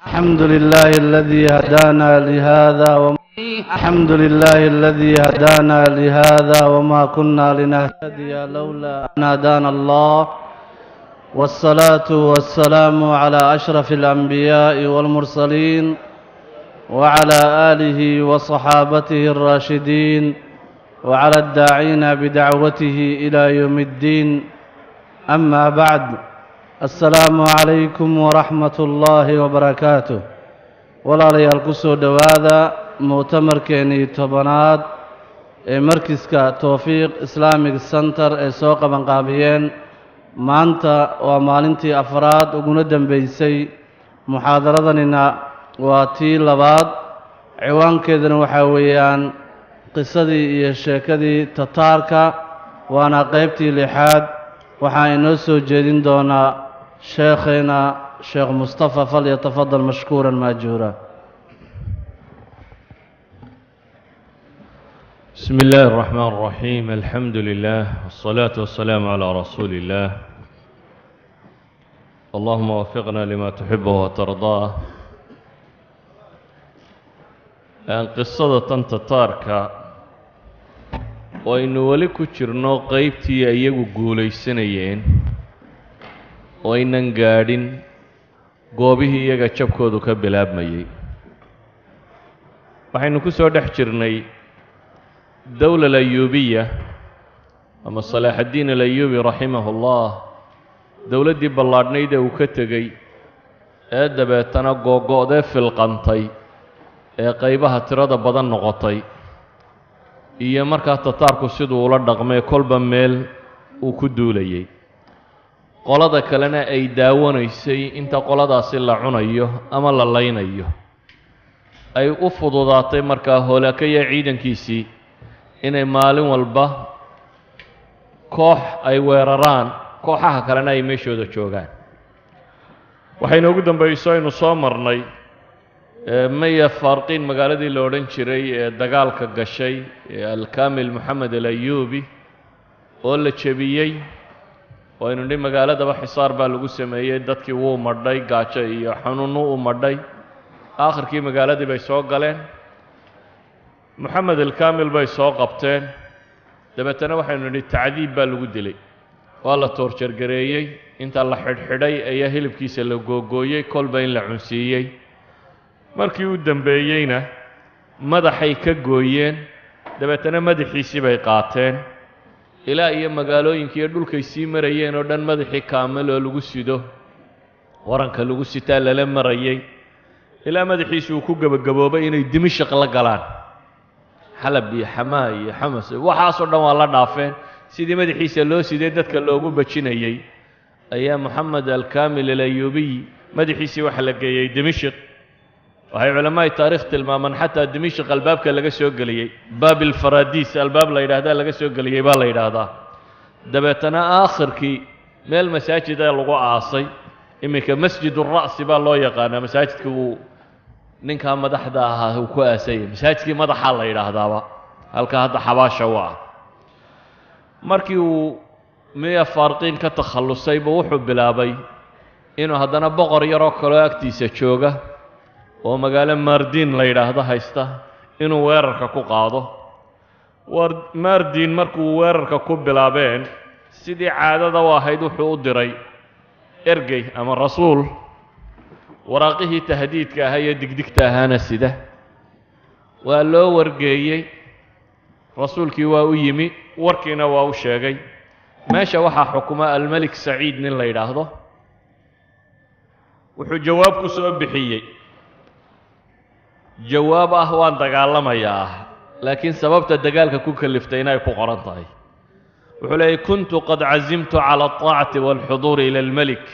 الحمد لله الذي هدانا لهذا الحمد لله الذي هدانا لهذا وما كنا لنهتدي لولا أن هدانا الله، والصلاة والسلام على أشرف الأنبياء والمرسلين وعلى آله وصحابته الراشدين وعلى الداعين بدعوته إلى يوم الدين. أما بعد، السلام عليكم ورحمة الله وبركاته. Walaalayaal, ku soo dhowaada mu'tamarkeenii 10aad ee markiska Towfiiq Islamic Center ee soo qabanqaabiyeen. Maanta waa maalintii afraad uguna dambeysay, muxaadaradanina waa tii labaad. Ciwaankeeduna waxaa weeyaan qisadii iyo sheekadii Tataarka, waana qaybtii lixaad. Waxaa inoo soo jeedin doonaa sheekheena Sheekh Mustafa. فليتفضل مشكورا مأجورا. بسم الله الرحمن الرحيم، الحمد لله والصلاة والسلام على رسول الله، اللهم وفقنا لما تحبه وترضاه. Qisada tan Tataarka oo aynu weli ku jirno qeybtii iyagu guulaysanayeen oo aynan gaadhin goobihii iyaga jabkoodu ka bilaabmayey, waxaynu ku soo dhex jirnay dowla alayuubiya ama Salaaxaddiin Alayuubi رحمه الله, dowladdii ballaadhnayd ee uu ka tegey ee dabeetana googo'dee filqantay ee qaybaha tirada badan noqotay, iyo markaa Tataarku siduu ula dhaqmay, kolba meel uu ku duulayey, qolada kalena ay daawanaysay inta qoladaasi la cunayo ama la laynayo. Ay u fududaatay markaa Hoolaakaya ciidankiisii inay maalin walba koox ay weeraraan, kooxaha kalena ay meeshooda joogaan. Waxay inoogu dambayso aynu soo marnay Maya Farqiin, magaaladii la odhan jiray ee dagaalka gashay ee Alkamil Moxamed Alayubi oo la jebiyey, oo aynu nidhi magaaladaba xisaar baa lagu sameeyey, dadkii wuu madhay, gaajo iyo xanuunnu u madhay. Aakhirkii magaaladii bay soo galeen, Moxamed Alkamil bay soo qabteen. Dabeetana waxaynu nidhi tacdiib baa lagu dilay, waa la toorjargareeyey, inta la xidhxidhay ayaa hilibkiisa la googooyey, kolba in la cunsiiyey. Markii u dambeeyeyna madaxay ka gooyeen, dabeetana madaxiisii bay qaateen ilaa iyo magaalooyinka iyo dhulkay sii marayeen oo dhan. Madaxii kaamil oo lagu sido waranka lagu sitaa lala marayey ilaa madaxiisi uu ku gebagaboobay inay Dimashaq la galaan. Xalab iyo Xamaa iyo Xamas, waxaasoo dhan waa la dhaafeen. Sidii madaxiisa loo siday dadka loogu bajinayey ayaa Moxamed Alkamil Alayuubiy madaxiisii waxa la geeyey Dimashq. Waxay culammaai taarikh tilmaamaan xataa Dimashq albaabka laga soo geliyey, Baab ilfaradiis albaab la yidhahdaa laga soo geliyey baa la yidhaahdaa. Dabeetana aakhirkii meel masaajida lagu aasay, iminka Masjid ura'si baa loo yaqaanaa, masaajidka uu ninkaa madaxda ahaa uu ku aasayay, masaajidkii madaxaa la yidhaahdaaba halka hadda xabaasha u ah. Markii uu Miya Faarqiin ka takhallusayba, wuxuu bilaabay inuu haddana boqor yaroo kaloo agtiisa jooga oo magaalo Mardin la yidhaahdo haysta inuu weerarka ku qaado. Mardin markuu weerarka ku bilaabeen, sidii caadada u ahayd wuxuu u diray ergey ama rasuul, waraaqihii tahdiidka ahaa iyo digdigta ahaana sida. Waa loo wargeeyey, rasuulkii waa u yimi, warkiina waa u sheegay. Meesha waxaa xukuma Almelik Saciid nin la yidhaahdo. Wuxuu jawaab ku soo bixiyey, jawaab ah waan dagaalamayaa ah, laakiin sababta dagaalka ku kaliftay inay ku qoran tahay. Wuxuu leeyay: كنت قد عزمت على الطاعة والحضور إلى الملك،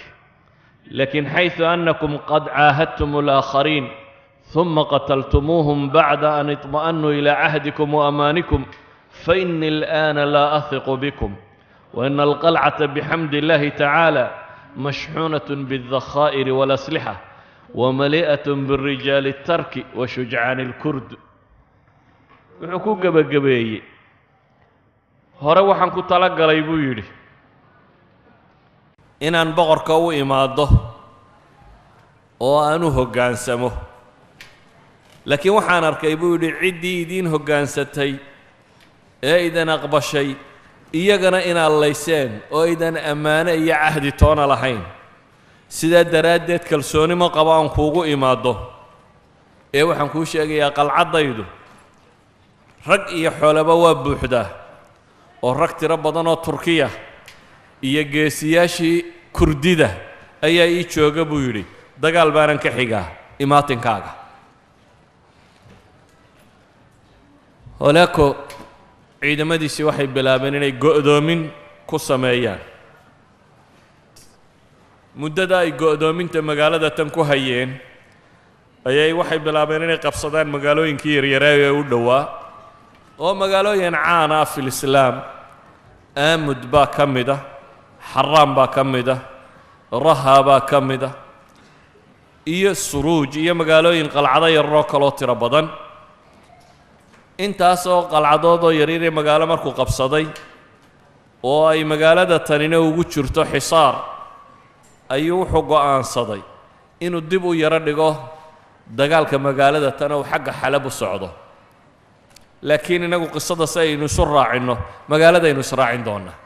لكن حيث أنكم قد عاهدتم الآخرين ثم قتلتموهم بعد أن اطمأنوا إلى عهدكم وأمانكم، فإني الآن لا أثق بكم، وإن القلعة بحمد الله تعالى مشحونة بالذخائر والأسلحة ومليئة بالرجال الترك وشجعان الكرد. Wuxuu ku gebagabeeyey: hore waxaan ku tala galay, buu yidhi, inaan boqorka u imaado. Oo aan u hoggaansamo, laakiin waxaan arkay, buu yidhi, ciddii idiin hoggaansatay ee idan aqbashay iyagana inaad layseen oo aydan ammaano iyo cahdi toona lahayn. Sidaa daraaddeed kalsooni ma qabo aan kuugu imaaddo, ee waxaan kuu sheegayaa qalcaddaydu rag iyo xoolaba waa buuxdaa, oo rag tiro badan oo Turkiya iyo geesiyaashii Kurdida ayaa ii jooga, buu yidhi. Dagaal baanan ka xigaa imaatinkaaga. Holaako ciidamadiisii waxay bilaabeen inay go'doomin ku sameeyaan. Muddada ay go'doominta magaalada tan ku hayeen ayay waxay bilaabeen inay qabsadaan magaalooyinkii yaryaraa ee u dhowaa, oo magaalooyin caana ah fil islaam. Aamud baa ka mid ah, Xaraan baa ka mid ah, Raha baa ka mid ah, iyo Suruuj, iyo magaalooyin qalcado yararoo kaloo tiro badan. Intaasoo qalcadood oo yaryaree magaalo markuu qabsaday oo ay magaalada tanina ugu jirto xisaar, ayuu wuxuu go'aansaday inuu dib u yaro dhigo dagaalka magaalada tan uu xagga Xalab u socdo. Laakiin innagu qisada si aynu isu raacinno magaaladaynu israacin doonnaa.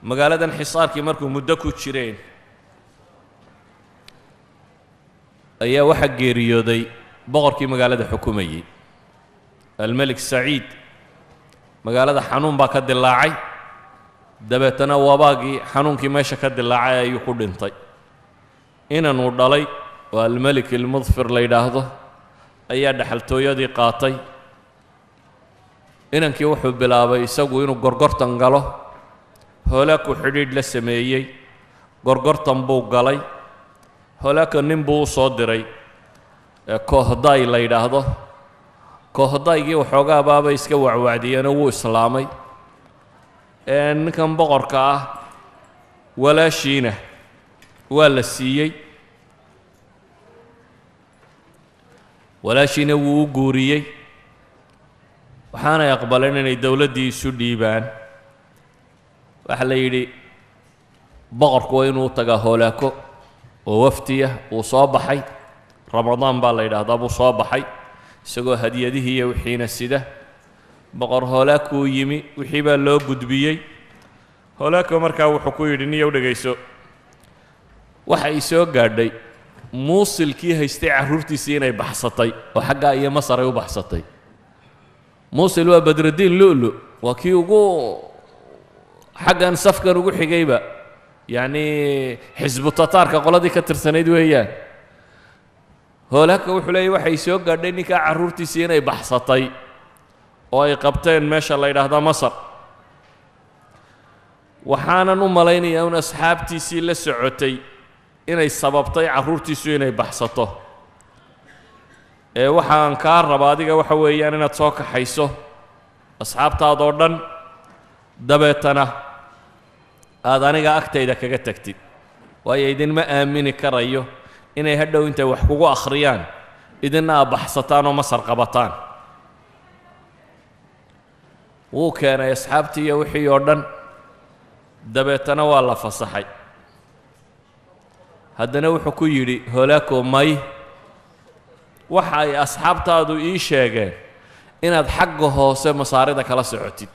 Magaaladan xisaarkii markuu muddo ku jireen ayaa waxaa geeriyooday boqorkii magaalada xukumayey, Almelik Saciid. Magaalada xanuun baa ka dilaacay, dabeetana wabaagii xanuunkii meesha ka dilaacay ayuu ku dhintay. Inanuu dhalay oo Almelik Ilmudfir la yidhaahdo ayaa dhexaltooyadii qaatay. Inankii wuxuu bilaabay isagu inuu gorgortan galo. Hoolaaku xidhiidh la sameeyey, gorgortan buu galay. Hoolaaka nin buu u soo diray Koohday la yidhaahdo. Koohdaygii waxoogaa baabay iska wacwacdiyeenoo wuu islaamay. Ninkan boqorka ah walaashiina waa la siiyey, walaashiina wuu u guuriyey, waxaanay aqbaleen inay dowladdii isu dhiibaan. Waxaa la yidhi boqorku waa inuu tagaa Hoolaako oo waftiya. Wuu soo baxay, Ramadaan baa la yidhaahdaa buu soo baxay, isagoo hadiyadihii iyo wixiina sida. Boqor Hoolaakuu yimi, wixii baa loo gudbiyey. Hoolaako markaa wuxuu ku yidhi, niyow dhegayso, waxa i soo gaadhay Muusilkii haystay carruurtiisii inay baxsatay oo xaggaa iyo Masar ay u baxsatay. Muusil waa Badrudiin Lu'lu, waa kii ugu xaggan safkan ugu xigayba, yacnii xisbu tataarka qoladii ka tirsanayd weeyaan. Hoolaaka wuxuu leeyay, waxay soo gaadhay ninkaa carruurtiisii inay baxsatay oo ay qabteen meesha la yidhaahda Masar. Waxaanan u malaynayaa un asxaabtiisii la socotay inay sababtay carruurtiisu inay baxsato. Ee waxaan kaa raba adiga waxa weeyaan inaad soo kaxayso asxaabtaadoo dhan, dabeetana aada aniga agtayda kaga tagtid, waayo idinma aamini karayo inay hadhow intay wax kugu akhriyaan idinna aad baxsataan oo Masar qabataan. Wuu keenay asxaabtii iyo wixii oo dhan, dabeetana waa la fasaxay. Haddana wuxuu ku yidhi Holaako, may, waxa ay asxaabtaadu ii sheegeen inaad xagga hoose Masaarida kala socotid,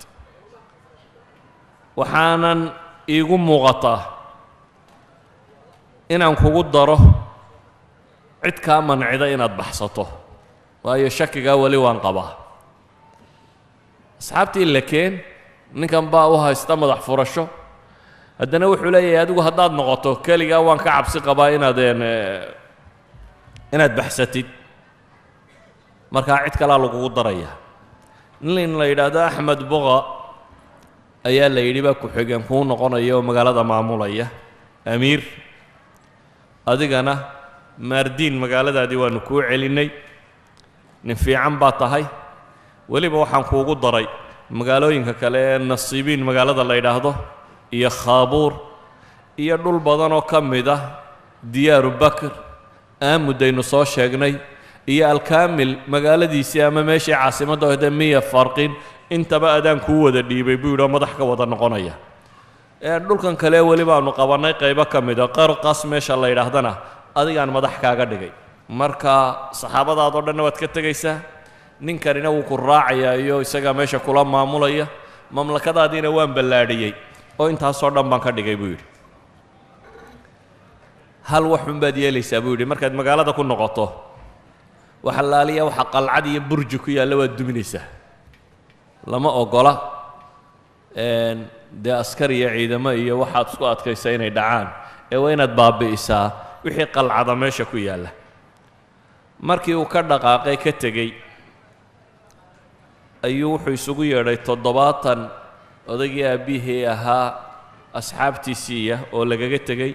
waxaanan iigu muuqataa inaan kugu daro cid kaa mancida inaad baxsato, waayo shakigaa weli waan qabaa. Asxaabtii la keen, ninkan baa u haysta madax furasho. Haddana wuxuu leeyahay, adigu haddaad noqoto keligaa waan ka cabsi qabaa inaad baxsatid, markaa cid kalaa lagugu daraya. Nin la yidhaahdo Axmed Boqa ayaa la yidhi baa ku-xigeen kuu noqonaya oo magaalada maamulaya, amiir. Adigana Maardiin magaaladaadii waanu kuu celinnay, nin fiican baa tahay. Weliba waxaan kuugu daray magaalooyinka kale ee Nasiibiin magaalada la yidhaahdo iyo Khaabuur iyo dhul badan oo ka mid ah Diyaaru Bakr, Aamudaynu soo sheegnay, iyo Alkaamil magaaladiisii ama meeshii caasimadda ohde Miya Farqin. Intaba adaan kuu wada dhiibay, buu yidhi, oo madax ka wada noqonaya. Ee dhulkan kale weli baanu qabannay qaybo ka mida Qarqas meesha la yidhaahdana Adigaan madax kaaga dhigay. Marka saxaabadaadoo dhanna waad ka tegaysaa, ninkanina wuu ku raacayaa iyo isagaa meesha kula maamulaya. Mamlakadaadiina waan ballaadhiyey oo intaasoo dhan baan ka dhigay, buu yidhi. Hal waxun baad yeelaysaa, buu yidhi. Markaad magaalada ku noqoto, waxa laaliya waxa qalcad iyo burji ku yaalla waad duminaysaa. Lama oggola dee askar iyo ciidamo iyo waxaad isku adkaysaa inay dhacaan, ee waa inaad baabi'isaa wixii qalcada meesha ku yaalla. Markii uu ka dhaqaaqay, ka tegey, ayuu wuxuu isugu yeedhay 70 odaygii aabbihii ahaa asxaabtiisiiya oo lagaga tegey.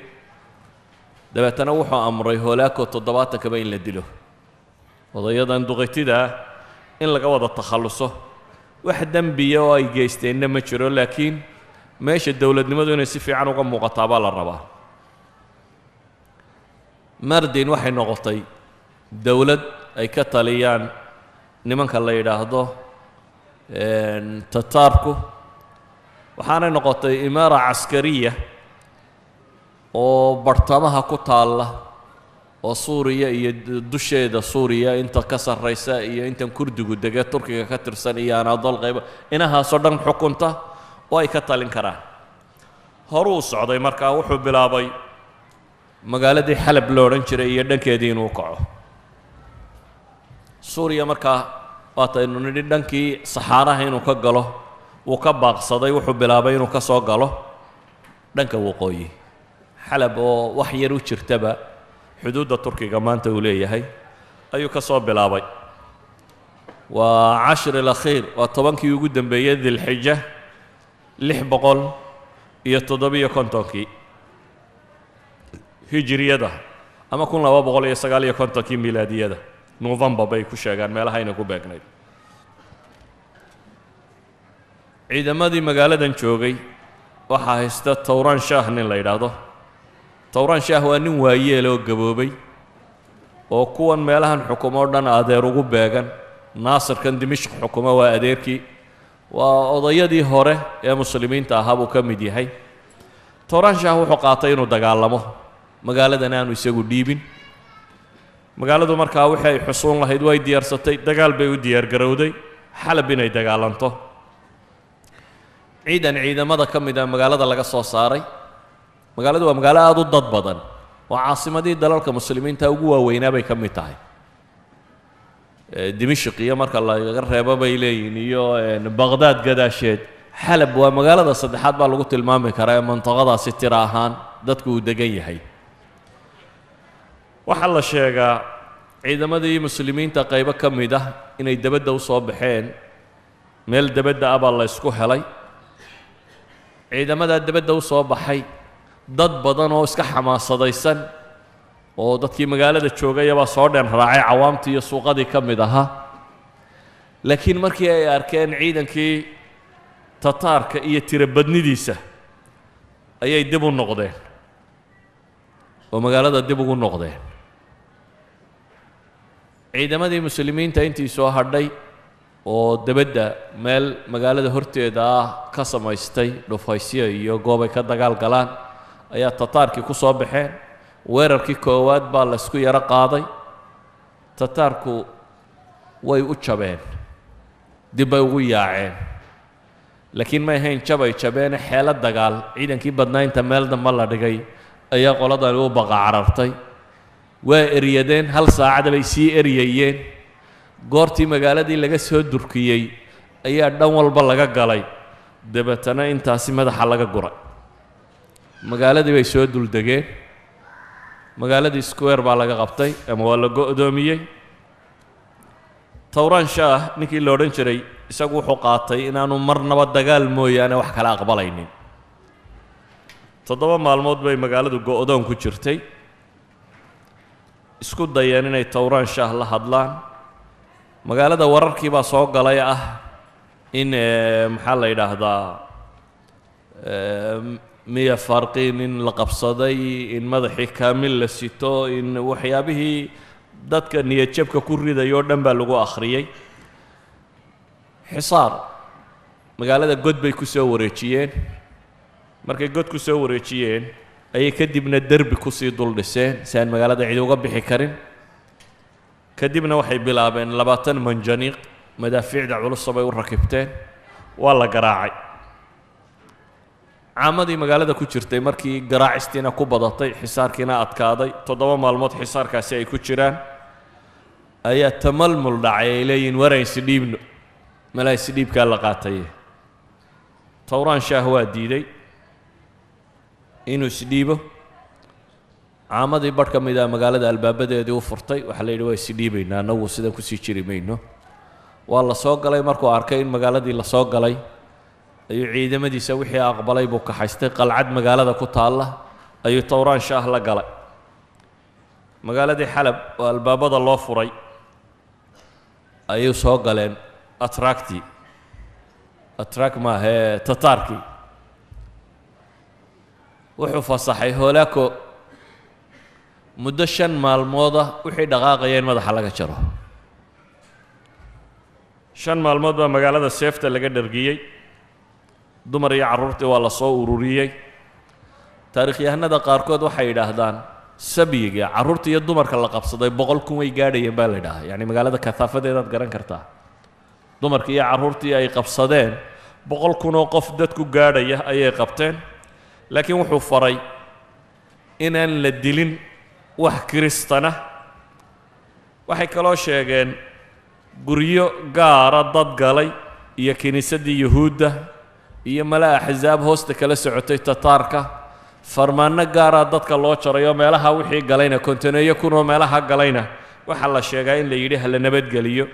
Dabeetana wuxuu amray Holaako 70-kaba in la dilo, odayadan duqaytida ah in laga wada takhalluso. Wax dembiya oo ay geysteenna ma jiro, laakiin meesha dowladnimadu inay si fiican uga muuqataa baa la rabaa. Mardin waxay noqotay dowlad ay ka taliyaan nimanka la yidhaahdo Tataarku, waxaanay noqotay imaara caskariya oo bartamaha ku taalla oo Suuriya iyo dusheeda Suuriya inta ka sarraysa iyo intan Kurdigu dege Turkiga ka tirsan iyo Anadol qayba inahaasoo dhan xukunta oo ay ka talin karaan. Horuu socday. Markaa wuxuu bilaabay magaaladii Xalab lo odhan jiray iyo dhankeedii inuu kaco. Suuriya markaa waataynu nidhi dhankii saxaaraha inuu ka galo wuu ka baaqsaday. Wuxuu bilaabay inuu ka soo galo dhanka waqooyi, Xalab oo wax yar u jirtaba xuduudda Turkiga maanta uu leeyahay ayuu ka soo bilaabay. Waa cashri alakhiir, waa 10-kii ugu dambeeyey Dilxija, 657-kii hijiriyada ama 1259-kii milaadiyada. November bay ku sheegaan meelahayna ku beegnayd. Ciidamadii magaaladan joogay waxaa haysta Towran Shaah nin la yidhaahdo. Towran Shaah waa nin waayeel oo gaboobay oo kuwan meelahan xukumo o dhan adeer ugu beegan. Naasirkan Dimishq xukumo waa adeerkii, waa odayadii hore ee muslimiinta ahaa buu ka mid yahay. Towran Shaah wuxuu qaatay inuu dagaalamo, magaaladan aanu isagu dhiibin. Magaaladu markaa wixii ay xusuun lahayd way diyaarsatay, dagaal bay u diyaargarowday, Xalab inay dagaalanto. Ciidan ciidamada ka mid a magaalada laga soo saaray. Magaaladu waa magaalo aada u dad badan, oo caasimadihii dalalka muslimiinta ugu waaweynaa bay ka mid tahay. Dimishq iyo marka laga reebo bay leeyihin iyo Baqhdaad gadaasheed, Xalab waa magaalada saddexaad baa lagu tilmaami karaa ee mantaqadaasi tira ahaan dadku uu degan yahay. Waxaa la sheegaa ciidamadii muslimiinta qaybo ka mid ah inay debadda u soo baxeen. Meel debadda ah baa la ysku helay. Ciidamadaa debadda u soo baxay, dad badan oo iska xamaasadaysan oo dadkii magaalada joogayabaa soo dhen raacay, cawaamtii iyo suuqadii ka mid ahaa. Laakiin markii ay arkeen ciidankii Tataarka iyo tirobadnidiisa ayay dib u noqdeen oo magaalada dib ugu noqdeen. Ciidamadii muslimiinta intii soo hadhay oo debadda meel magaalada horteeda ah ka samaystay dhufaysyo iyo goobay ka dagaal galaan ayaa Tataarkii ku soo baxeen. Weerarkii koowaad baa la isku yaro qaaday. Tataarku way u jabeen, dib bay ugu yaaceen, laakiin may ahayn jabay jabeene xeelo dagaal. Ciidankii badnaa inta meel dambe la dhigay ayaa qoladani u baqa carartay. Waa eryadeen, hal saacada bay sii eryayeen. Goortii magaaladii laga soo durkiyey ayaa dhan walba laga galay, dabeetana intaasi madaxa laga guray. Magaaladii bay soo duldegeen. Magaaladii square baa laga qabtay ama waa la go'doomiyey. Towran Shaah ninkii la odhan jiray isagu wuxuu qaatay inaanu marnaba dagaal mooyaane wax kala aqbalaynin. 7 maalmood bay magaaladu go'doon ku jirtay. Isku dayeen inay Towran Shaah la hadlaan. Magaalada wararkii baa soo galay ah in maxaa la yidhaahdaa, Miya Farqiin in la qabsaday, in madaxii Kaamil la sito, in waxyaabihii dadka niyadjabka ku ridayo o dhan baa lagu akhriyey. Xisaar magaalada god bay ku soo wareejiyeen. Markay god ku soo wareejiyeen Ayay kadibna derbi kusii dul dhiseen si aan magaalada cidi uga bixi karin. Kadibna waxay bilaabeen 20 manjaniiq, madaafiicda culusa bay u rakibteen, waa la garaacay. Caamadii magaalada ku jirtay markii garaacistiina ku badatay, xisaarkiina adkaaday, 7 maalmood xisaarkaasi ay ku jiraan, ayaa tamalmul dhacay. Ay leeyihin waran isdhiibno, malaa isdhiibkaa la qaataye. Towraan Shaah waa diiday inuu isdhiibo. Caamadii barh ka mid a magaalada albaabadeedii u furtay. Waxaa la yidhi waa isdhiibaynaa annagu, sidan kusii jiri mayno. Waa la soo galay. Markuu arkay in magaaladii la soo galay, ayuu ciidamadiisa wixii aqbalay buu kaxaystay. Qalcad magaalada ku taalla ayuu Towraan Shaah la galay. Magaaladii Xalab oo albaabada loo furay ayuu soo galeen atraaktii, atraak maahee, tataarkii. Wuxuu fasaxay Hoolaako muddo 5 maalmooda wixii dhaqaaqaya in madaxa laga jaro. 5 maalmood baa magaalada seefta laga dhargiyey. Dumar iyo carruurtii waa la soo ururiyey. Taarikhyahanada qaarkood waxay yidhaahdaan sabyiga carruurta iyo dumarka la qabsaday 100,000 way gaadhayeen baa la yidhahaa. Yacni magaalada kasaafadeedaad garan kartaa, dumarkii iyo carruurtii ay qabsadeen 100,000 oo qof dadku gaadhaya ayay qabteen. Laakiin wuxuu faray inaan la dilin wax kiristana. Waxay kaloo sheegeen guryo gaara dad galay iyo kiniisaddii Yuhuudda iyo mala axsaab hoosta kala socotay Tataarka. Farmaanno gaaraa dadka loo jaray oo meelaha wixii galayna, 50,000 oo meelaha galayna, waxaa la sheegaa in la yidhi hala nabadgeliyo.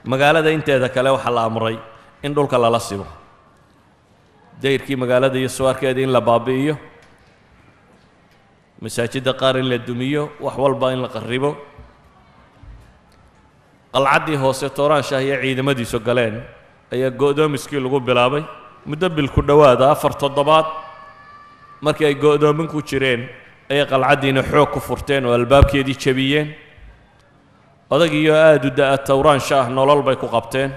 Magaalada inteeda kale waxaa la amray in dhulka lala simo, dayrkii magaalada iyo suwaarkeeda in la baabi'iyo, masaajidda qaar in la dumiyo, wax walba in la qarribo. Qalcaddii hoose Tooraan Shaah iyo ciidamadiisu galeen ayaa go'doomiskii lagu bilaabay muddo bil ku dhowaada. 4 toddobaad markii ay go'doomin ku jireen ayay qalcaddiina xoog ku furteen oo albaabkeedii jebiyeen. Odagiiyo aada u da-a Towraan Shaah nolol bay ku qabteen,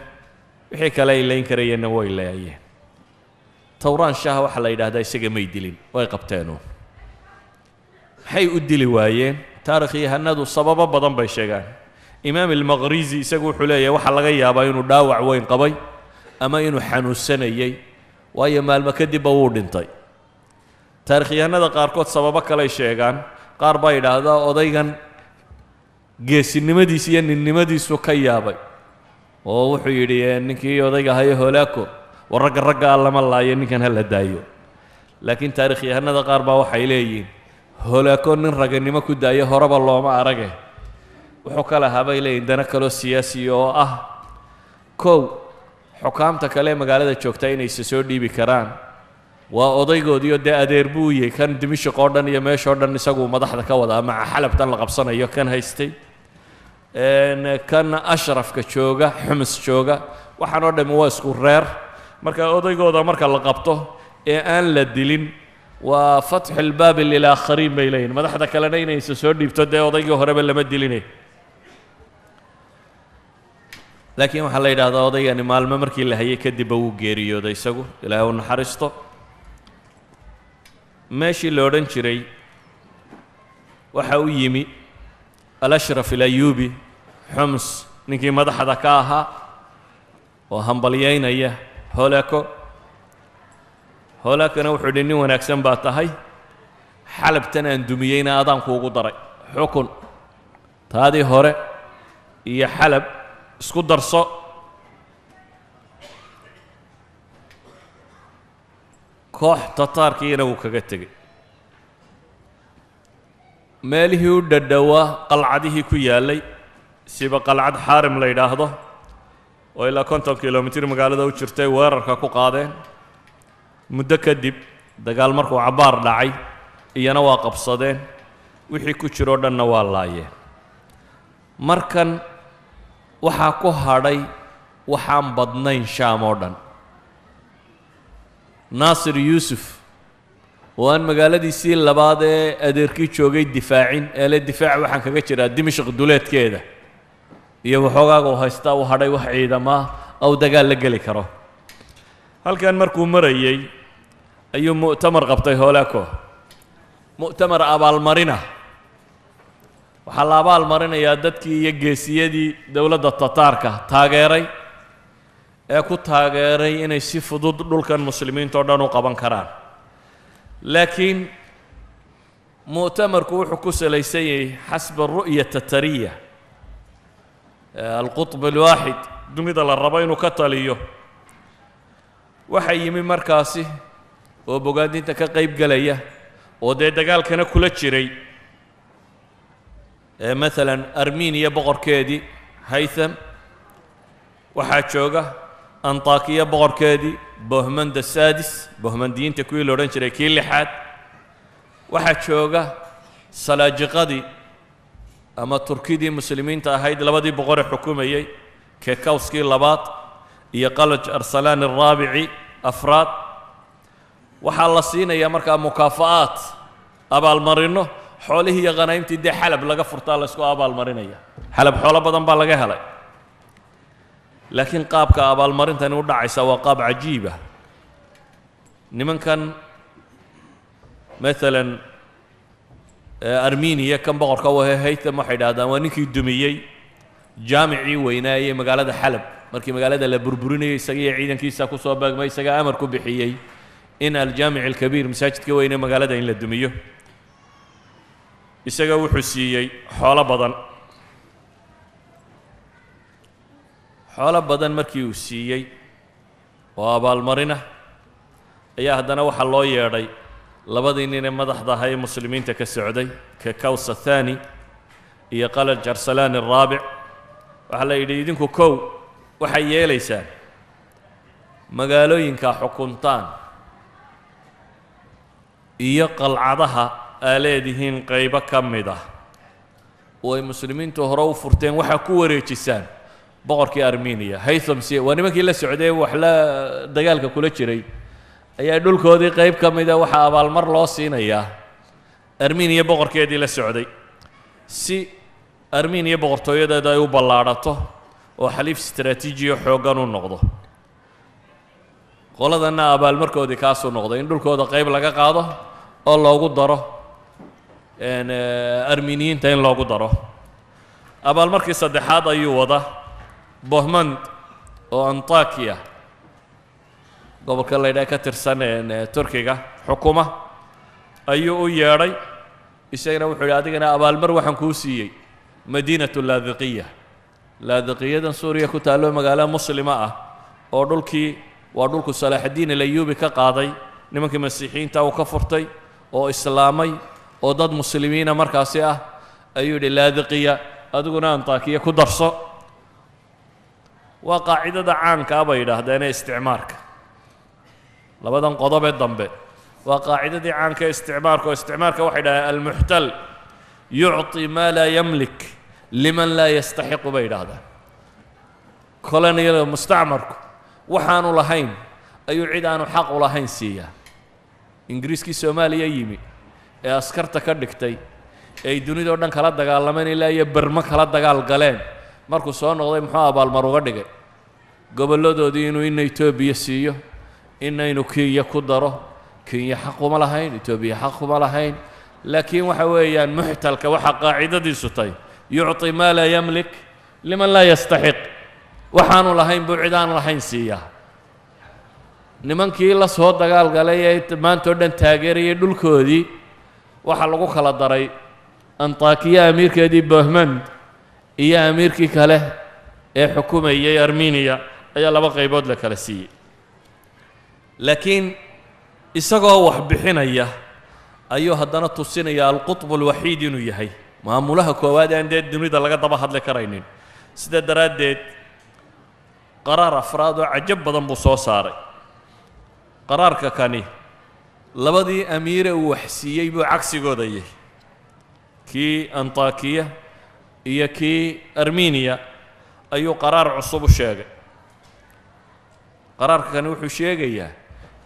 wixii kale ay layn karayeenna way laayeen. Towraan Shaah waxaa la yidhahdaa isaga may dilin, way qabteenuun. Maxay u dili waayeen? Taarikhyahanadu sababo badan bay sheegaan. Imaam Almaqrizi isagu wuxuu leeyahay waxaa laga yaabaa inuu dhaawac weyn qabay ama inuu xanuunsanayey, waayo maalmo kadibba wuu dhintay. Taarikhyahanada qaarkood sababo kaley sheegaan. Qaar baa yidhaahdaa odaygan geesinimadiisa iyo ninnimadiisu ka yaabay oo wuxuu yidhi ninkii odayga ahaye Hoolaako, war ragga raggaa lama laayo, ninkan ha la daayo. Laakiin taarikhyahanada qaar baa waxay leeyihiin Hoolaako nin raganimo ku daayo horeba looma arage. Wuxuu ka lahaa bay leeyihin dana kaloo siyaasi oo ah, kow, xukaamta kale ee magaalada joogtaa inayse soo dhiibi karaan, waa odaygoodiio dee adeer buu yahay kan Dimishiq oo dhan iyo meeshoo dhan isagu madaxda ka wadaa, maca Xalabtan la qabsanayo kan haystay, kan ashrafka jooga, Xumus jooga, waxaan oo dhammi waa isku reer. Marka odaygooda marka la qabto ee aan la dilin waa fatxu lbaabi lilaakhariin bay leeyihin, madaxda kalena inayse soo dhiibto, dee odaygii horeba lama dilinay. Laakiin waxaa la yidhahdaa odaygani maalmo markii la hayay kadibba wuu geeriyooday isagu, Ilaahay u naxariisto. Meeshii la odhan jiray waxa u yimi Alashraf Alayuubi, Xums ninkii madaxda ka ahaa, oo hambalyaynaya Hoolaako. Hoolaakona wuxuu yidhi nin wanaagsan baa tahay, Xalabtan aan dumiyeyna adaan kuugu daray xukun, taadii hore iyo Xalab isku darso. Koox Tataarkiina wuu kaga tegey meelihii u dhadhowaa qalcadihii ku yaallay, siba qalcad Xaarim la yidhaahdo oo ilaa 50 kilomitir magaalada u jirtay weerarka ku qaadeen. Muddo kadib dagaal markuu cabbaar dhacay iyana waa qabsadeen, wixii ku jiroo dhanna waa laayeen. Markan waxaa ku hadhay waxaan badnayn Shaam oo dhan. Naasir Yuusuf oo aan magaaladiisii labaad ee adeerkii joogay difaacin ee le difaac waxaan kaga jiraa Dimashq duleedkeeda iyo waxoogaaga u haystaa u hadhay wax ciidamaa ou dagaal la geli karo. Halkan markuu marayey Ayuu mu'tamar qabtay Hoolaako, mu'tamar abaalmarina. Waxaa la abaalmarinayaa dadkii iyo geesiyadii dowladda Tataarka taageeray ee ku taageeray inay si fudud dhulkan muslimiinta o dhan u qaban karaan. Laakiin mu'tamarku wuxuu ku salaysan yahay xasba ru'ya tatariya, alqutb alwaaxid, dunida la rabo inuu ka taliyo. Waxaa yimi markaasi oo bogaadinta ka qayb gelaya oo dee dagaalkana kula jiray maalan Armeniya boqorkeedii Haytham, waxaa jooga Antakiya boqorkeedii Bohmanda Sadis, Bohmandiyiinta kuwii la odhan jiray kii lixaad, waxaa jooga Salaajiqadii ama Turkidii muslimiinta ahayd labadii boqoree xukumayey, Kekawskii labaad iyo Qalaj Arsalaan araabici afraad. Waxaa la siinayaa markaa mukaafa'aat, abaalmarinno, xoolihii iyo khanaymtii dee Xalab laga furtaa la isku abaalmarinaya. Xalab xoolo badan baa laga helay, laakiin qaabka abaalmarintani u dhacaysa waa qaab cajiiba. Nimankan maalan Armeniya kan boqorka u ahe Haytham waxay idhahdaan waa ninkii dumiyey jaamicii weynaayey magaalada Xalab markii magaalada la burburinayay. Isaga iyo ciidankiisa ku soo beegmay, isagaa amar ku bixiyey in aljaamic alkabiir, masaajidka weyne magaalada, in la dumiyo. Isaga wuxuu siiyey xoolo badan. Xoolo badan markii uu siiyey oo abaalmarina ayaa haddana waxaa loo yeedhay labadii nin ee madaxda ahaa ee muslimiinta ka socday, Kekaws athani iyo Qalaj Arsalaan araabic. Waxaa la yidhi, idinku kow waxay yeelaysaan magaalooyinka xukuntaan iyo qalcadaha aa leedihiin qaybo ka mid ah oo ay muslimiintu hore u furteen, waxaa ku wareejisaan boqorkii Armeniya Haytham. Si waa nimankii la socday wax la dagaalka kula jiray ayaa dhulkoodii qayb ka mida waxaa abaalmar loo siinayaa Armeniya boqorkeedii la socday, si Armeniya boqortooyadeeda ay u ballaadhato oo xaliif istraatiijiyo xooggan u noqdo. Qoladanna abaalmarkoodii kaasuu noqday in dhulkooda qayb laga qaado oo loogu daro Armeniyiinta in loogu daro. Abaalmarkii saddexaad ayuu wada Bohmand oo Antakiya, gobolka la ydhaha ka tirsan Turkiga, xukuma ayuu u yeedhay. Isagana wuxuu yidhi, adigana abaalmar waxaan kuu siiyey madiinatu Laadiqiya, Laadiqiyadan Suuriya ku taallo, magaalo muslima ah oo dhulkii waa dhulku Salaaxaddiin Alayuubi ka qaaday nimankii masiixiyiinta uu ka furtay oo islaamay oo dad muslimiina markaasi ah. Ayuu yidhi, Laadiqiya adiguna Antakiya ku darso. Waa qaacidada caankaa bay yidhaahdeen ee isticmaarka. Labadan qodobee dambe waa qaacidadii caanka ee isticmaarka, oo isticmaarka waxay yidhahdeen almuxtal yucطi maa laa yamlik liman laa yastaxiqu bay yidhaahdaan. Colonial mustacmarku waxaanu lahayn ayuu cid aanu xaq u lahayn siiyaa. Ingiriiskii Soomaaliya yimi ee askarta ka dhigtay ee ay dunida o dhan kala dagaalameen ilaa iyo Bermo kala dagaal galeen, markuu soo noqday muxuu abaalmar uga dhigay? Gobolladoodii inuu ina Etoobiya siiyo, inaynu Kenya ku daro. Kenya xaq uma lahayn, Etoobiya xaq uma lahayn, laakiin waxa weeyaan muxtalka waxaa qaacidadiisu tahay yucطi maa laa yamlik liman laa yastaxiq. Waxaanu lahayn buu cid aan lahayn siiyaa. Nimankii la soo dagaal galay ee maanta o dhan taageerayay dhulkoodii waxaa lagu kala daray Antakiya amiirkeedii Bohmand iyo amiirkii kale ee xukumayay Armeniya ayaa laba qaybood la kala siiyey. Laakiin isagoo wax bixinaya ayuu haddana tusinaya alqutb alwaxiid inuu yahay maamulaha koowaad aan dee dunida laga daba hadli karaynin. Sidaa daraaddeed qaraar afraad oo cajab badan buu soo saaray. Qaraarka kani labadii amiire uu wax siiyey buu cagsigoodayay, kii Antakiya iyo kii Armeniya ayuu qaraar cusub u sheegay. Qaraarka kani wuxuu sheegayaa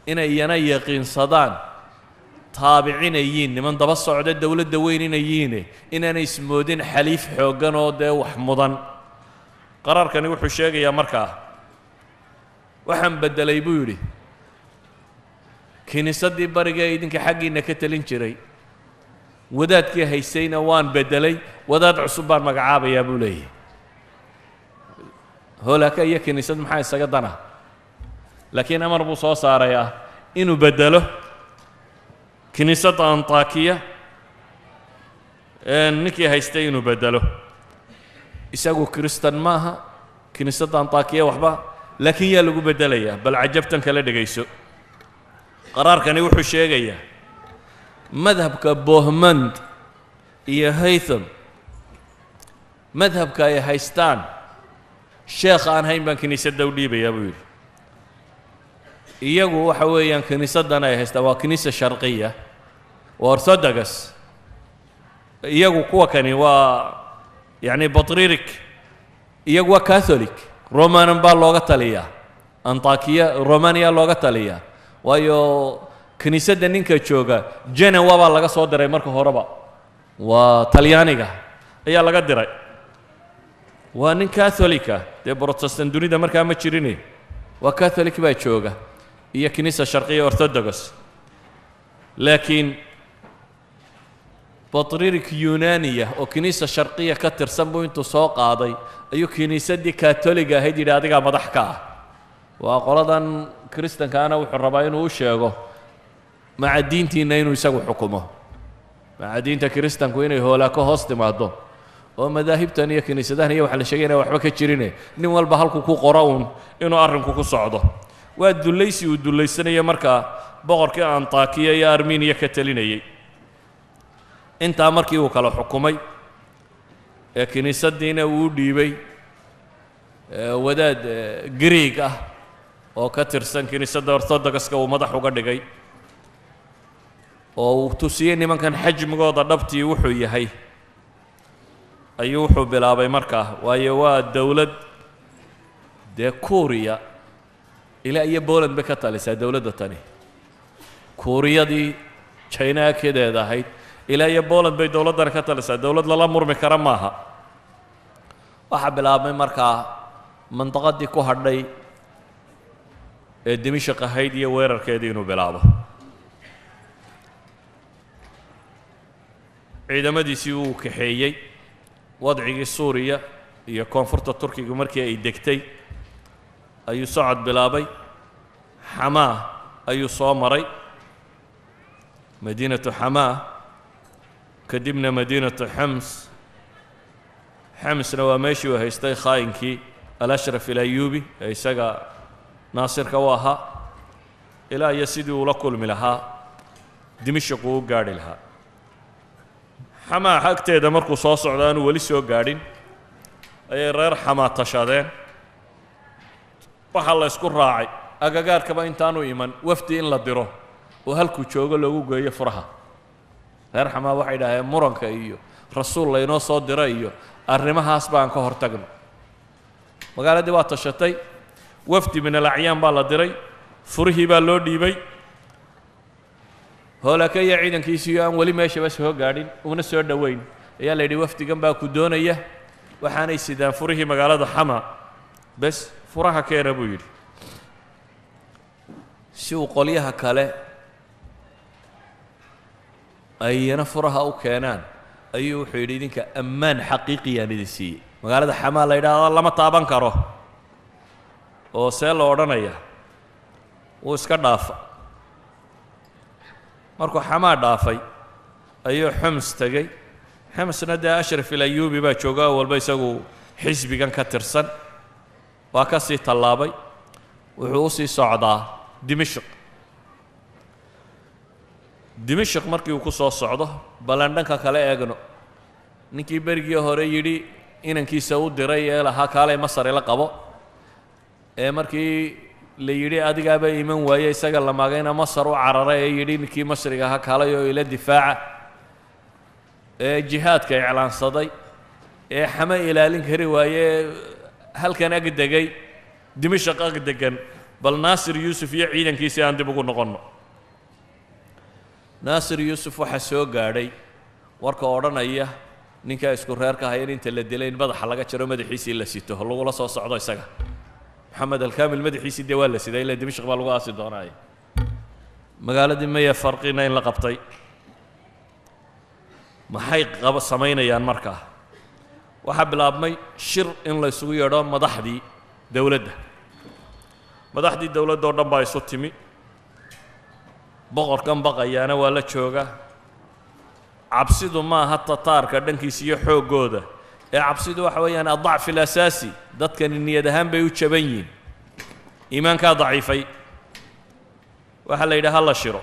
inay iyana yaqiinsadaan taabicinayiin niman daba socda dowladda weyn inay yihiine, inaanay ismoodin xaliif xooggan oo dee wax mudan. Qaraarkani wuxuu sheegayaa markaa, waxaan beddelay buu yidhi Kiniisaddii bariga ee idinka xaggiinna ka talin jiray wadaadkii haystayna waan beddelay, wadaad cusub baan magacaabayaa buu leeyahy. Hoolaaka iyo kiniisad maxaa isaga dana? Laakiin amar buu soo saarayaa inuu beddelo kiniisadda Antakiya ninkii haystay inuu beddelo. Isagu kristan maaha, kiniisadda Antakiya waxba, laakiin yaa lagu beddelayaa? Bal cajabtan kala dhegayso. Qaraarkani wuxuu sheegayaa madhabka Bohmand iyo Haytham, madhabka ay haystaan sheekh aan hayn baan kiniisadda u dhiibayaa buu yidhi. Iyagu waxa weeyaan kiniisaddan ay haystaan waa kiniisa sharqiya, waa Orthodox. Iyagu kuwa kani waa yacni batririk, iyagu waa Catholic. Romanan baa looga taliyaa Antakiya, Romania looga taliyaa, waayo kiniisadda ninka jooga Genewa baa laga soo diray marka horeba, waa Talyaaniga ayaa laga diray, waa nin Catholika. Dee Protestant dunida markaa ma jirine, waa Catholic baa jooga iyo kiniisa sharqiya Orthodox. Laakiin batririk Yunaniya oo kiniisa sharqiya ka tirsan buu intuu soo qaaday ayuu kiniisaddii Katoliga ahayd yidhi adigaa madax ka ah. Waa qoladan kristankaana wuxuu rabaa inuu u sheego maca diintiinna inuu isagu xukumo, maca diinta kiristanku inay hoolaako hoos timaado oo madaahibtan iyo kiniisadahan iyo waxa la sheegay inay waxba ka jirine, nin walba halkuu ku qoro uun inuu arrinku ku socdo. Waa dullaysi uu dullaysanayo markaa boqorkii Antakiya iyo Armeniya ka telinayey. Intaa markii uu kala xukumay ee kiniisaddiina uu u dhiibay wadaad Greeg ah oo ka tirsan kiniisadda Orthodoxka uu madax uga dhigay oo uu tusiyey nimankan xajmigooda dhabtii wuxuu yahay, ayuu wuxuu bilaabay markaa, waayo waa dowlad dee Kuuriya ilaa iyo Poland bay ka talisaa dowladda tani. Kuuriyadii China akedeeda ahayd ilaa iyo Poland bay dowladdani ka talisaa, dowlad lala murmi kara maaha. Waxaa bilaabmay markaa mandaqadii ku hadhay ee Dimashq ahayd iyo weerarkeedii inuu bilaabo. Ciidamadiisii uu kaxeeyey wadcigii Suuriya iyo koonfurta Turkiga markii ay degtay ayuu socod bilaabay. Xamaa ayuu soo maray, madiinatu Xamaa, kadibna madiinatu Xams. Xamsna waa meeshii uu haystay khaa'inkii Alashraf Alayuubi ee isaga naasirka u ahaa, ilaa iyo sidii uula kulmi lahaa Dimashq uu u gaadhi lahaa. Xamaa agteeda markuu soo socdo aanu weli soo gaadhin ayay reer Xamaa tashadeen. Waxaa la isku raacay agagaarkaba intaanu iman wafdi in la diro oo halkuu joogo loogu geeyo furaha. Reer Xamaa waxay idhaaheen muranka iyo rasuul laynoo soo diro iyo arrimahaas baan ka hor tagno. Magaaladii waa tashatay, wafdi min alacyaan baa la diray, furihii baa loo dhiibay. Hoolaaka iyo ciidankiisii aan weli meeshaba soo gaadhin una soo dhoweyn ayaa la yidhi wafdigan baa ku doonaya, waxaanay sidaan furihii magaalada Xama, bes furaha keena buu yidhi, si uu qolyaha kale ayna furaha u keenaan. Ayuu wuxuu yidhi idinka ammaan xaqiiqiyaan idin siiyey, magaalada Xamaa la yidhaahdo lama taaban karo oo see la odhanaya. Wuu iska dhaafa. Markuu Xamaa dhaafay ayuu Xums tegey. Xumsna dee Ashraf Ilayuubi baa jooga, walba isagu xisbigan ka tirsan, waa ka sii tallaabay, wuxuu u sii socdaa Dimashq. Dimashq markii uu ku soo socdo, ballan dhanka kale eegno ninkii berigii hore yidhi inankiisa u diray ee lahaa kaalay Masar ila qabo, ee markii la yidhi adigaaba iman waaye isaga la maagayna Masar u cararay ee yidhi ninkii Masriga ahaa kaalay oo ila difaaca, ee jihaadka iclaansaday, ee xamo ilaalin kari waaye halkan ag degay, Dimashq ag degan. Bal Naasir Yuusuf iyo ciidankiisii aan dib ugu noqonno. Naasir Yuusuf waxaa soo gaadhay warka odhanaya ninkaa isku reerka ahay in inta la dilay in madaxa laga jaro, madaxiisii la sito lagula soo socdo isaga. Maxamed Alkaamil madaxiisii dee waa la siday, ilaa Dimashq baa lagu aasi doonaaye. Magaaladii Maya Farqina in la qabtay. Maxay qaba samaynayaan markaa? Waxaa bilaabmay shir in la isugu yeedho madaxdii dowladda. Madaxdii dowladda oo dhan baa isu timi. Boqorkan baqayaana waa la jooga. Cabsidu maaha Tataarka dhankiisa iyo xooggooda, ee cabsidu waxa weeyaan الضعف الأساسي. Dadkani niyad ahaan bay u jaban yihiin, iimaankaa daciifay. Waxaa la yidhi ha la shiro.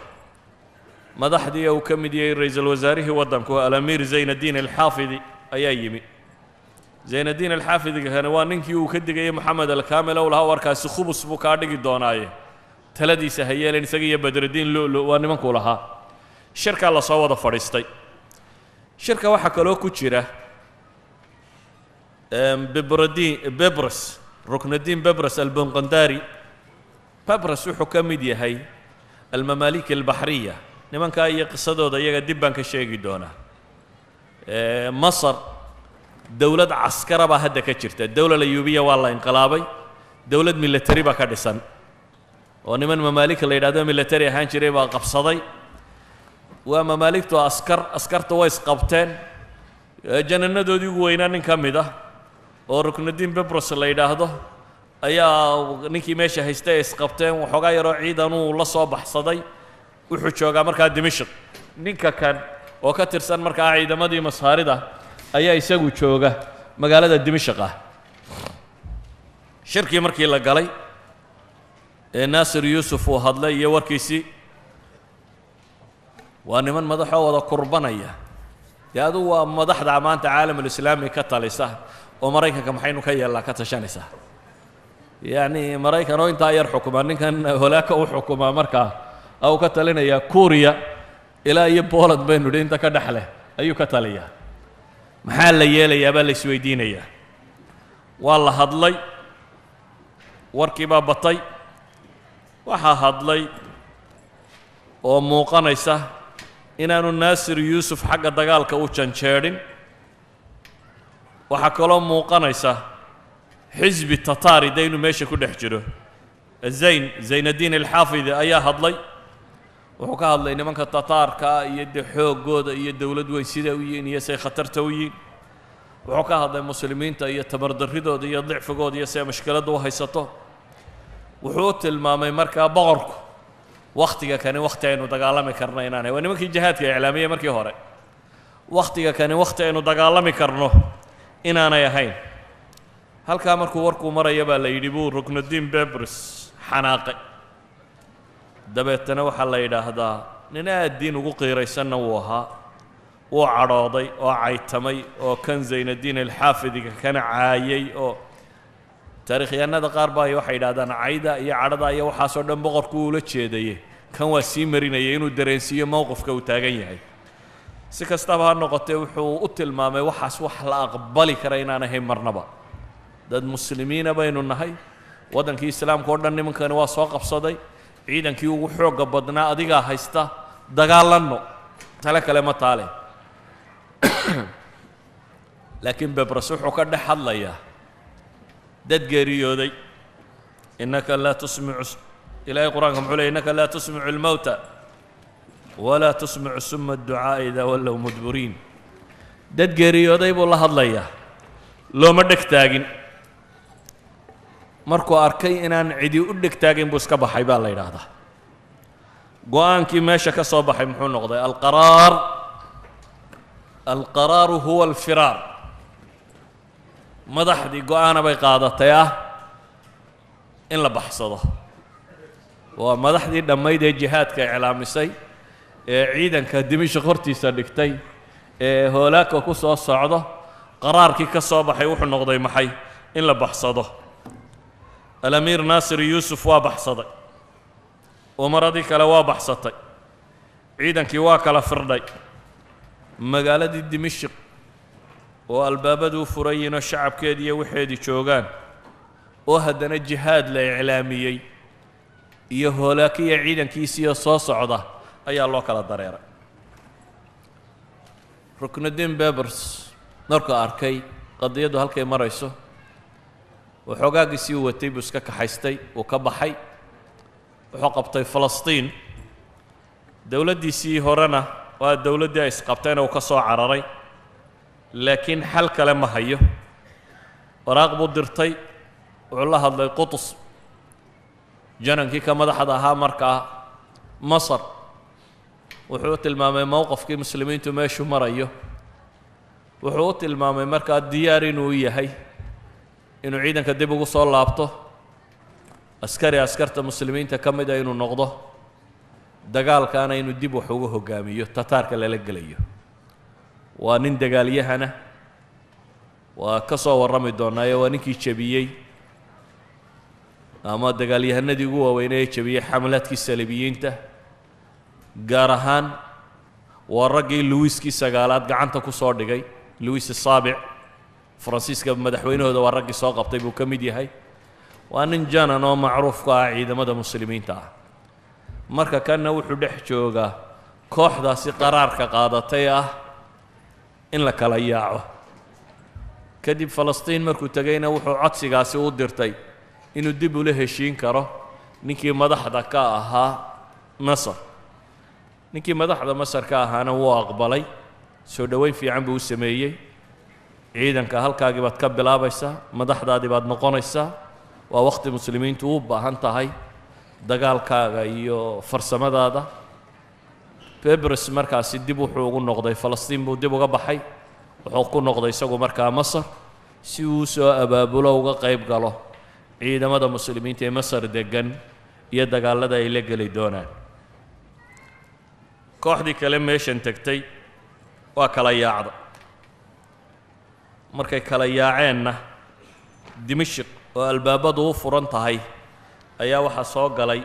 Madaxdii uu ka mid yahay ra-iisul wasaarihii waddanku, Alamiir Zaynaddiin Alxaafidi, ayaa yimi. Zaynaddiin Alxaafidigani waa ninkii uu ka digayay Moxamed Alkamil ow lahaa warkaasi khubus buu kaa dhigi doonaaye, taladiisa ha yeeleen. Isaga iyo Badrudiin Lulu waa nimankuu lahaa. Shirkaa lasoo wada fadhiistay. Shirka waxaa kaloo ku jira Bibradin Bebres, Ruknadiin Bebres Albunqandari. Bebres wuxuu ka mid yahay المماليك البحرية. Nimankaa iyo qisadooda iyaga dib baan ka sheegi doonaa. Masar dowlad caskara baa hadda ka jirta. Dowla Ayuubiya waa la inqilaabay, dowlad military baa ka dhisan oo niman mamaalika la yidhahdo military ahaan jiray baa qabsaday. Waa mamaaligtu askar, askarta way isqabteen. Jananadoodii ugu weynaa nin ka mid ah oo Ruknudiin Bebros la yidhaahdo ayaa ninkii meesha haystay ay isqabteen. Waxoogaa yaroo ciidanuu la soo baxsaday, wuxuu joogaa markaa Dimashq. Ninka kan oo ka tirsan markaa ciidamadii Masaarida ayaa isagu jooga magaalada Dimashq ah. Shirkii markii la galay ee Naasir Yuusuf uu hadlay iyo warkiisii, waa niman madaxoo wada kurbanaya. Dee adugu waa madaxda maanta caalamulislaami ka talisa oo Maraykanka maxaynu ka yeelnaa ka tashanaysaa. Yacni Maraykan oo intaa yar xukumaa, ninkan holaaka u xukumaa, markaa uu ka talinayaa Kuuriya ilaa iyo Poland baynu nidhi inta ka dhex leh ayuu ka taliyaa. Maxaa la yeelayaa baa la isweydiinayaa. Waa la hadlay, warkii baa batay. Waxaa hadlay oo muuqanaysa inaanu Naasir Yuusuf xagga dagaalka u janjeedhin. Waxaa kaloo muuqanaysa xisbi Tataari de inuu meesha ku dhex jiro. Zaynaddiin Alxaafidi ayaa hadlay. Wuxuu ka hadlay nimanka Tataarkaa iyo dee xooggooda iyo dowlad weyn sida u yihiin iyo say khatarta u yihiin. Wuxuu ka hadlay muslimiinta iyo tabardarridooda iyo dicfigooda iyo say mashkiladda u haysato. Wuxuu u tilmaamay markaa boqorku wakhtiga kani wakhti aynu dagaalami karno inaanay, waa nimankii jihaadka iclaamiyey markii hore, wakhtiga kani wakhti aynu dagaalami karno inaanay ahayn. Halkaa markuu warkuu maraya baa la yidhi buu Ruknuddiin Bebris xanaaqay. Dabeetana waxaa la yidhaahdaa nin aad diin ugu qiiraysanna wuu ahaa. Wuu cadhooday oo caytamay oo kan Zaynaddiin Alxaafidiga kana caayay, oo taarikhyahanada qaar baa waxay yidhahdaan cayda iyo cadhada iyo waxaasoo dhan boqorku uula jeedaye, kan waa sii marinayay inuu dareensiiyo mowqifka uu taagan yahay. Si kastaba ha noqotee, wuxuu u tilmaamay waxaas wax la aqbali kara inaan ahayn marnaba. Dad muslimiina baynu nahay, waddankii islaamka oo dhan nimankani waa soo qabsaday, ciidankii ugu xoogga badnaa adigaa haysta, dagaalanno, tale kale ma taale. Laakiin Bebras wuxuu ka dhex hadlayaa dad geeriyooday. إنك لا تسمع, Ilaahay Qur-aanka muxuu ley? إنك لا تسمع الموتى ولا تسمع الصم الدعاء إذا ولوا مدبرين. Dad geeriyooday buu la hadlayaa, looma dheg taagin. Markuu arkay inaan cidi u dheg taagin buu iska baxay baa la yidhaahdaa. Go-aankii meesha ka soo baxay muxuu noqday? القرار القرار هو الفرار. Madaxdii go-aana bay qaadatay ah in la baxsado. Waa madaxdii dhammayd ee jihaadka iclaamisay, ee ciidanka Dimishq hortiisa dhigtay, ee hoolaaka ku soo socdo. Qaraarkii ka soo baxay wuxuu noqday maxay? In la baxsado. Alamiir Naasir Yuusuf waa baxsaday, umaradii kale waa baxsatay, ciidankii waa kala firdhay. Magaaladii Dimishq oo albaabadu u furan yihiin oo shacabkeedii iyo waxeedii joogaan, oo haddana jihaad la iclaamiyey, iyo hoolaakiya ciidankiisiioo soo socda ayaa loo kala dareeray. Ruknudiin Bebers markuu arkay qadiyaddu halkay marayso, waxoogaagiisii u watay buu iska kaxaystay, uu ka baxay, wuxuu qabtay Falastiin. Dowladdiisii horena waa dowladdii ay isqabteen uu ka soo cararay, laakiin xal kale ma hayo. Waraaq buu dirtay, wuxuu la hadlay Qutus, janankii ka madaxda ahaa markaa Masar. Wuxuu u tilmaamay mowqafkii muslimiintu meeshuu marayo. Wuxuu u tilmaamay markaa diyaar inuu yahay inuu ciidanka dib ugu soo laabto, askari askarta muslimiinta ka mida inuu noqdo, dagaalkaana inuu dib wax uga hoggaamiyo Tataarka lala gelayo. Waa nin dagaalyahana, waa ka soo warrami doonaaye. Waa ninkii jebiyey ama dagaalyahanadii ugu waaweynay ee jebiyey xamlaadkii saliibiyiinta, gaar ahaan waa raggii Luwiskii sagaalaad gacanta ku soo dhigay, Luwis Saabic, Faransiiska madaxweynahooda, waa raggii soo qabtay buu ka mid yahay. Waa nin janan oo macruuf ku ah ciidamada muslimiinta ah. Marka kanna wuxuu dhex joogaa kooxdaasi qaraarka qaadatay ah in la kala yaaco. Kadib Falastiin markuu tegayna, wuxuu codsigaasi u dirtay inuu dib ula heshiin karo ninkii madaxda ka ahaa Masar. Ninkii madaxda Masar ka ahaana wuu aqbalay, soo dhoweyn fiican buu u sameeyey. Ciidanka halkaagii baad ka bilaabaysaa, madaxdaadii baad noqonaysaa, waa wakhti muslimiintu u baahan tahay dagaalkaaga iyo farsamadaada. Bebres markaasi dib wuxuu ugu noqday Falastiin, buu dib uga baxay, wuxuu ku noqday isagu markaa Masar si uu soo abaabulo, uga qayb galo ciidamada muslimiinta ee Masar deggan iyo dagaalada ay la geli doonaan. Kooxdii kale meeshan tegtay waa kala yaacda. Markay kala yaaceenna, Dimashik oo albaabadu u furan tahay ayaa waxaa soo galay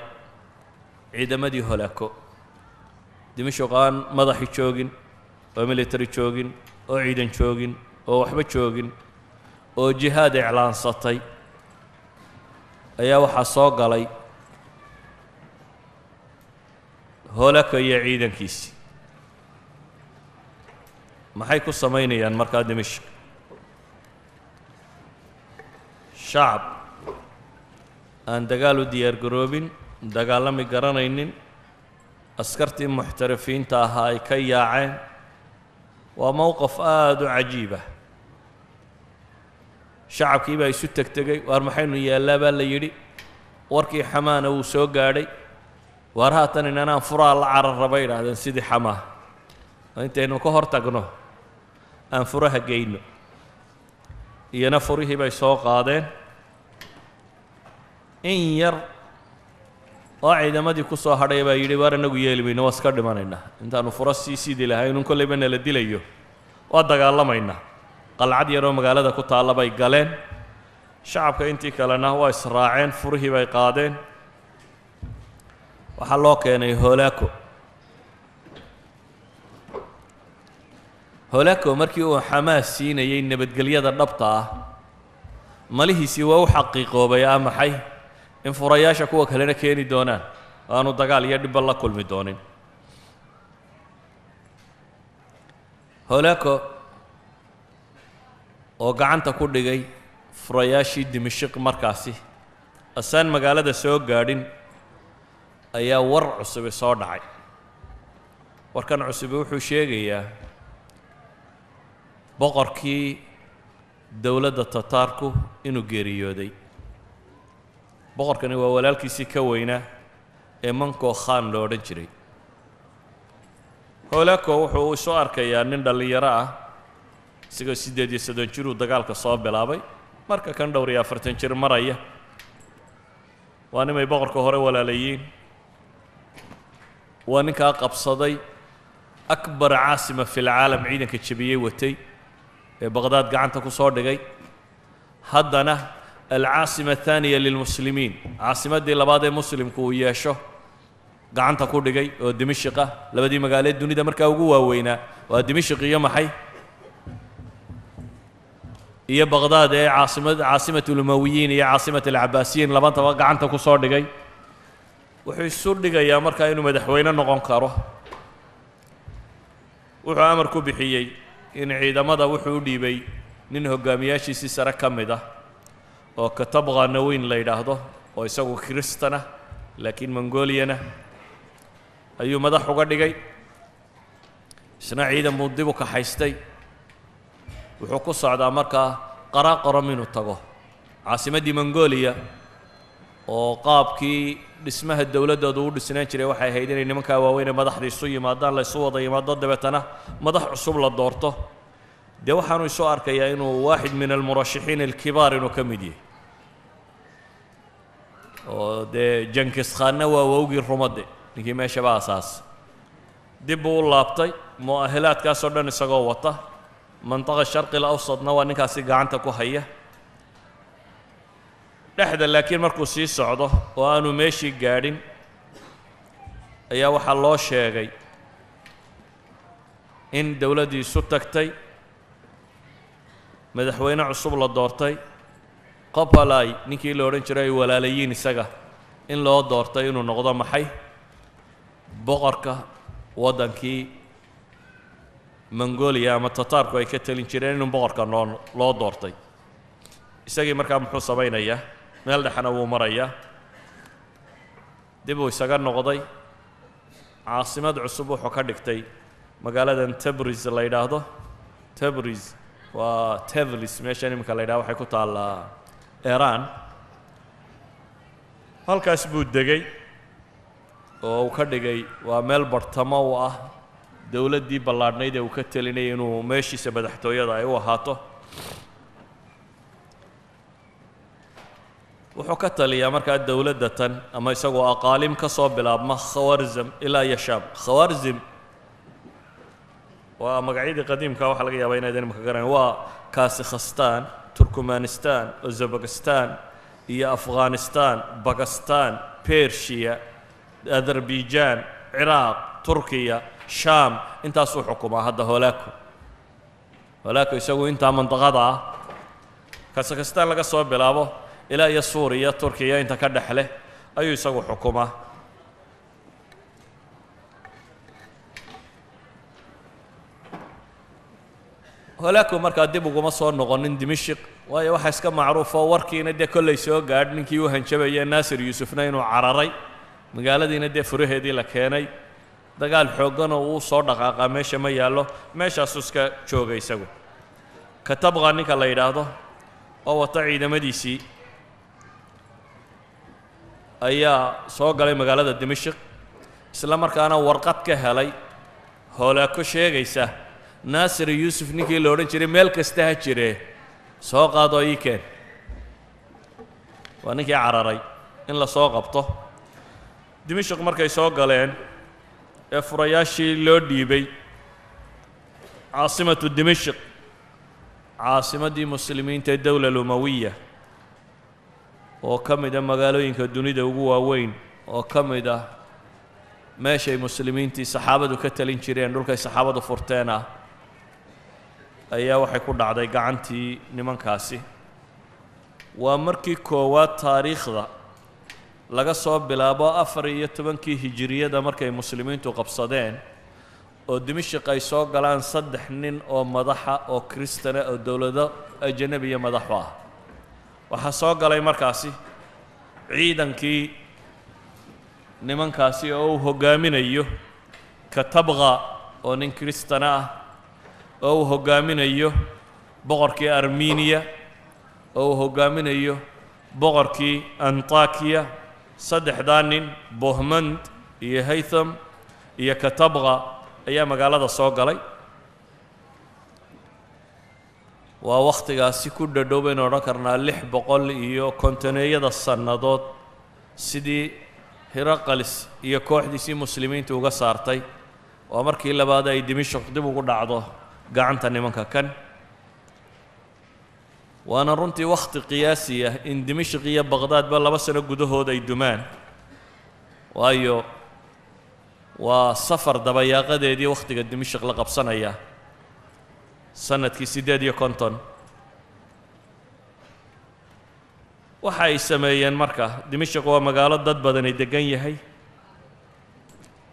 ciidamadii Holaako. Dimashik aan madaxi joogin oo military joogin oo ciidan joogin oo waxba joogin oo jihaad iclaansatay ayaa waxaa soo galay Holako iyo ciidankiisii. Maxay ku samaynayaan markaa Dimashik? Shacab aan dagaal u diyaar garoobin, dagaalami garanaynin, askartii muxtarifiinta ahaa ay ka yaaceen, waa mowqaf aada u cajiib ah. Shacabkii baa isu tegtegay. Waar maxaynu yaallaa baa la yidhi. Warkii Xamaana wuu soo gaadhay. Waar haatan inanaan furaa la carara bay idhaahdeen, sidii Xamaa intaynu ka hor tagno aan furaha geyno. Iyana furihii bay soo qaadeen. In yar oo ciidamadii ku soo hadhay baa yidhi: waar inagu yeeli mayno, waa iska dhimanaynaa intaanu furo sii sidi lahaynun, kollayba nala dilayo, waa dagaalamaynaa. Qalcad yaroo magaalada ku taalla bay galeen. Shacabka intii kalena waa israaceen, furihii bay qaadeen, waxaa loo keenay Holaako. Holaako markii uu Xamaas siinayey nabadgelyada dhabta ah, malihiisii waa u xaqiiqoobay. Ah, maxay in furayaasha kuwa kalena keeni doonaan oo aanu dagaal iyo dhibba la kulmi doonin. Holaako oo gacanta ku dhigay furayaashii Dimashiq markaasi asaan magaalada soo gaadhin ayaa war cusubi soo dhacay. Warkan cusubi wuxuu sheegayaa boqorkii dowladda Tataarku inuu geeriyooday. Boqorkani waa walaalkiisii ka weynaa ee Manko Khan lo odhan jiray. Holako wuxuu isu arkayaa nin dhallinyaro ah, isagoo 38 jiruu dagaalka soo bilaabay, marka kan dhowr iyo 40 jir maraya. Waa nimay boqorka hore walaalayiin, waa ninkaa qabsaday akbar caasima fi lcaalam, ciidanka jebiyey watay ee Baqhdaad gacanta ku soo dhigay, haddana alcaasima athaaniya lilmuslimiin, caasimaddii labaad ee muslimku uu yeesho gacanta ku dhigay oo Dimashiq ah. Labadii magaaleed dunida markaa ugu waaweynaa waa Dimashiq iyo maxay iyo Baqhdaad ee caasimad caasimat ulumawiyiin iyo caasimat alcabaasiyiin, labadaba gacanta ku soo dhigay. Wuxuu isu dhigayaa markaa inuu madaxweyne noqon karo. Wuxuu amar ku bixiyey in ciidamada wuxuu u dhiibay nin hoggaamiyaashiisii sare ka mid ah oo Katabqa Naweyn la yidhaahdo, oo isagu Kiristana laakiin Mongoliyana. Ayuu madax uga dhigay. Isna ciidan buu dib u kaxaystay. Wuxuu ku socdaa markaa Qaraaqoram inuu tago, caasimaddii Mongolia, oo qaabkii dhismaha dowladdooda u dhisnaan jiray waxay ahayd inay nimankaa waaweyn ee madaxda isu yimaadaan, la isu wada yimaado, dabeetana madax cusub la doorto. Dee waxaanu isu arkayaa inuu waaxid min almurashaxiin alkibaar inuu ka mid yahay, oo dee Jenkis Khaanna waa wowgii rumadde, ninkii meeshaba asaas. Dib buu u laabtay mu'ahilaadkaasoo dhan isagoo wata. Mantaqa Sharqi alawsadna waa ninkaasi gacanta ku haya dhexda. Laakiin markuu sii socdo oo aanu meeshii gaadhin ayaa waxaa loo sheegay in dowladdii isu tagtay, madaxweyne cusub la doortay, Qopalai ninkii la odhan jiray ay walaalayiin isaga in loo doortay inuu noqdo maxay boqorka waddankii Mongolia ama Tataarku ay ka telin jireen, inuu boqorka loo doortay isagii. Markaa muxuu samaynayaa? Meel dhexena wuu marayaa. Dib uu isaga noqday. Caasimad cusub wuxuu ka dhigtay magaaladan Tabris la yidhaahdo. Tabris waa Tevlis meeshan iminka la yidhahdo, waxay ku taallaa Iran. Halkaas buu degay oo uu ka dhigay, waa meel bartamo u ah dowladdii ballaadhnayd ee uu ka telinayay, inuu meeshiisa madaxtooyada ay u ahaato. Wuxuu ka taliyaa markaa dowladda tan ama isagoo aqaalim ka soo bilaabma Khawarzam ilaa iyo Shaam. Khawarzim waa magacyadii qadiimka, waxaa laga yaabaa inaydan imaka garanayn. Waa Kasikhstan, Turkmanistan, Uzbekistan iyo Afghanistan, Bakistan, Bershiya, Azerbaijan, Ciraaq, Turkiya, Shaam, intaasuu xukumaa hadda Holaako. Holaako isagu intaa mandaqada ah, Kazakhstan laga soo bilaabo ilaa iyo Suuriya, Turkiya inta ka dhex leh ayuu isagu xukumaa. Holaako markaa dib uguma soo noqonin Dimashik, waayo waxaa iska macruufo warkiina dee kollay soo gaadh ninkii u hanjabayay Naasir Yuusufna inuu cararay, magaaladiina dee furaheedii la keenay. Dagaal xoogganoo uu soo dhaqaaqaa meesha ma yaallo, meeshaasuu iska jooga isagu. Katabqa ninka la yidhaahdo oo wata ciidamadiisii ayaa soo galay magaalada Dimashik, isla markaana warqad ka helay Hoolaako sheegaysa Naasir Yuusuf ninkii la odhan jiray meel kasta ha jiree soo qaadoo ii keen, waa ninkii cararay, in la soo qabto. Dimashik markay soo galeen ee furayaashii loo dhiibay, caasimatu Dimashik, caasimaddii muslimiinta ee dowla lumawiya, oo ka mid a magaalooyinka dunida ugu waaweyn, oo ka mid ah meeshay muslimiintii saxaabadu ka talin jireen, dhulkay saxaabadu furteen ah, ayaa waxay ku dhacday gacantii nimankaasi. Waa markii koowaad taariikhda laga soo bilaabo 14-kii hijiriyada markay muslimiintu qabsadeen oo Dimashik ay soo galaan saddex nin oo madaxa oo kristana oo dowlado ajanabiya madaxu ah. Waxaa soo galay markaasi ciidankii nimankaasi oo uu hoggaaminayo Katabqa oo nin kristana ah, oo uu hoggaaminayo boqorkii Armeniya, oo uu hoggaaminayo boqorkii Antakiya. Saddexdaa nin, Bohmand iyo Haytham iyo Katabqa, ayaa magaalada soo galay. Waa wakhtigaasi ku dhadhow baynu odhan karnaa 650-eeyada sannadood sidii Hiraqalis iyo kooxdiisii muslimiinta uga saartay. Waa markii labaad ay Dimashik dib ugu dhacdo gacanta nimanka kan, waana runtii wakhti qiyaasi ah in Dimashik iyo Baqhdaadba 2 sano gudahood ay dumaan, waayo waa Safar dabayaaqadeedii wakhtiga Dimashik la qabsanaya, sanadkii 58. Waxa ay sameeyeen marka, Dimashik waa magaalo dad badani deggan yahay,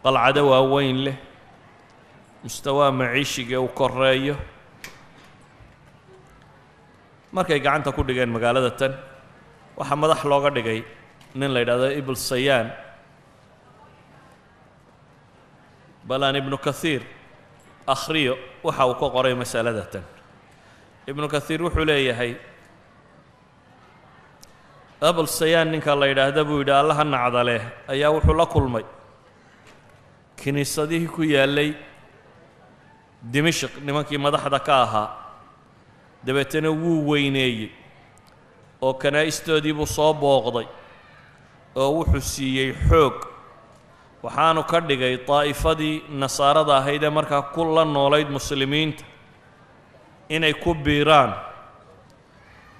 qalcado waaweyn leh, mustawaa maciishiga uu koreeyo. Markay gacanta ku dhigeen magaalada tan, waxaa madax looga dhigay nin la yidhahdo Ibl Sayaan. Bal aan Ibnu Kathiir akhriyo waxa uu ka qoray masalada tan. Ibnu Kathiir wuxuu leeyahay, Abul Sayaan ninka la yidhaahda, buu yidhi, Allaha nacdale, ayaa wuxuu la kulmay kiniisadihii ku yaallay Dimishq nimankii madaxda ka ahaa. Dabeetana wuu weyneeyey oo kanaa'istoodii buu soo booqday oo wuxuu siiyey xoog, waxaanu ka dhigay daa'ifadii nasaarada ahayd ee markaa ku la noolayd muslimiinta inay ku biiraan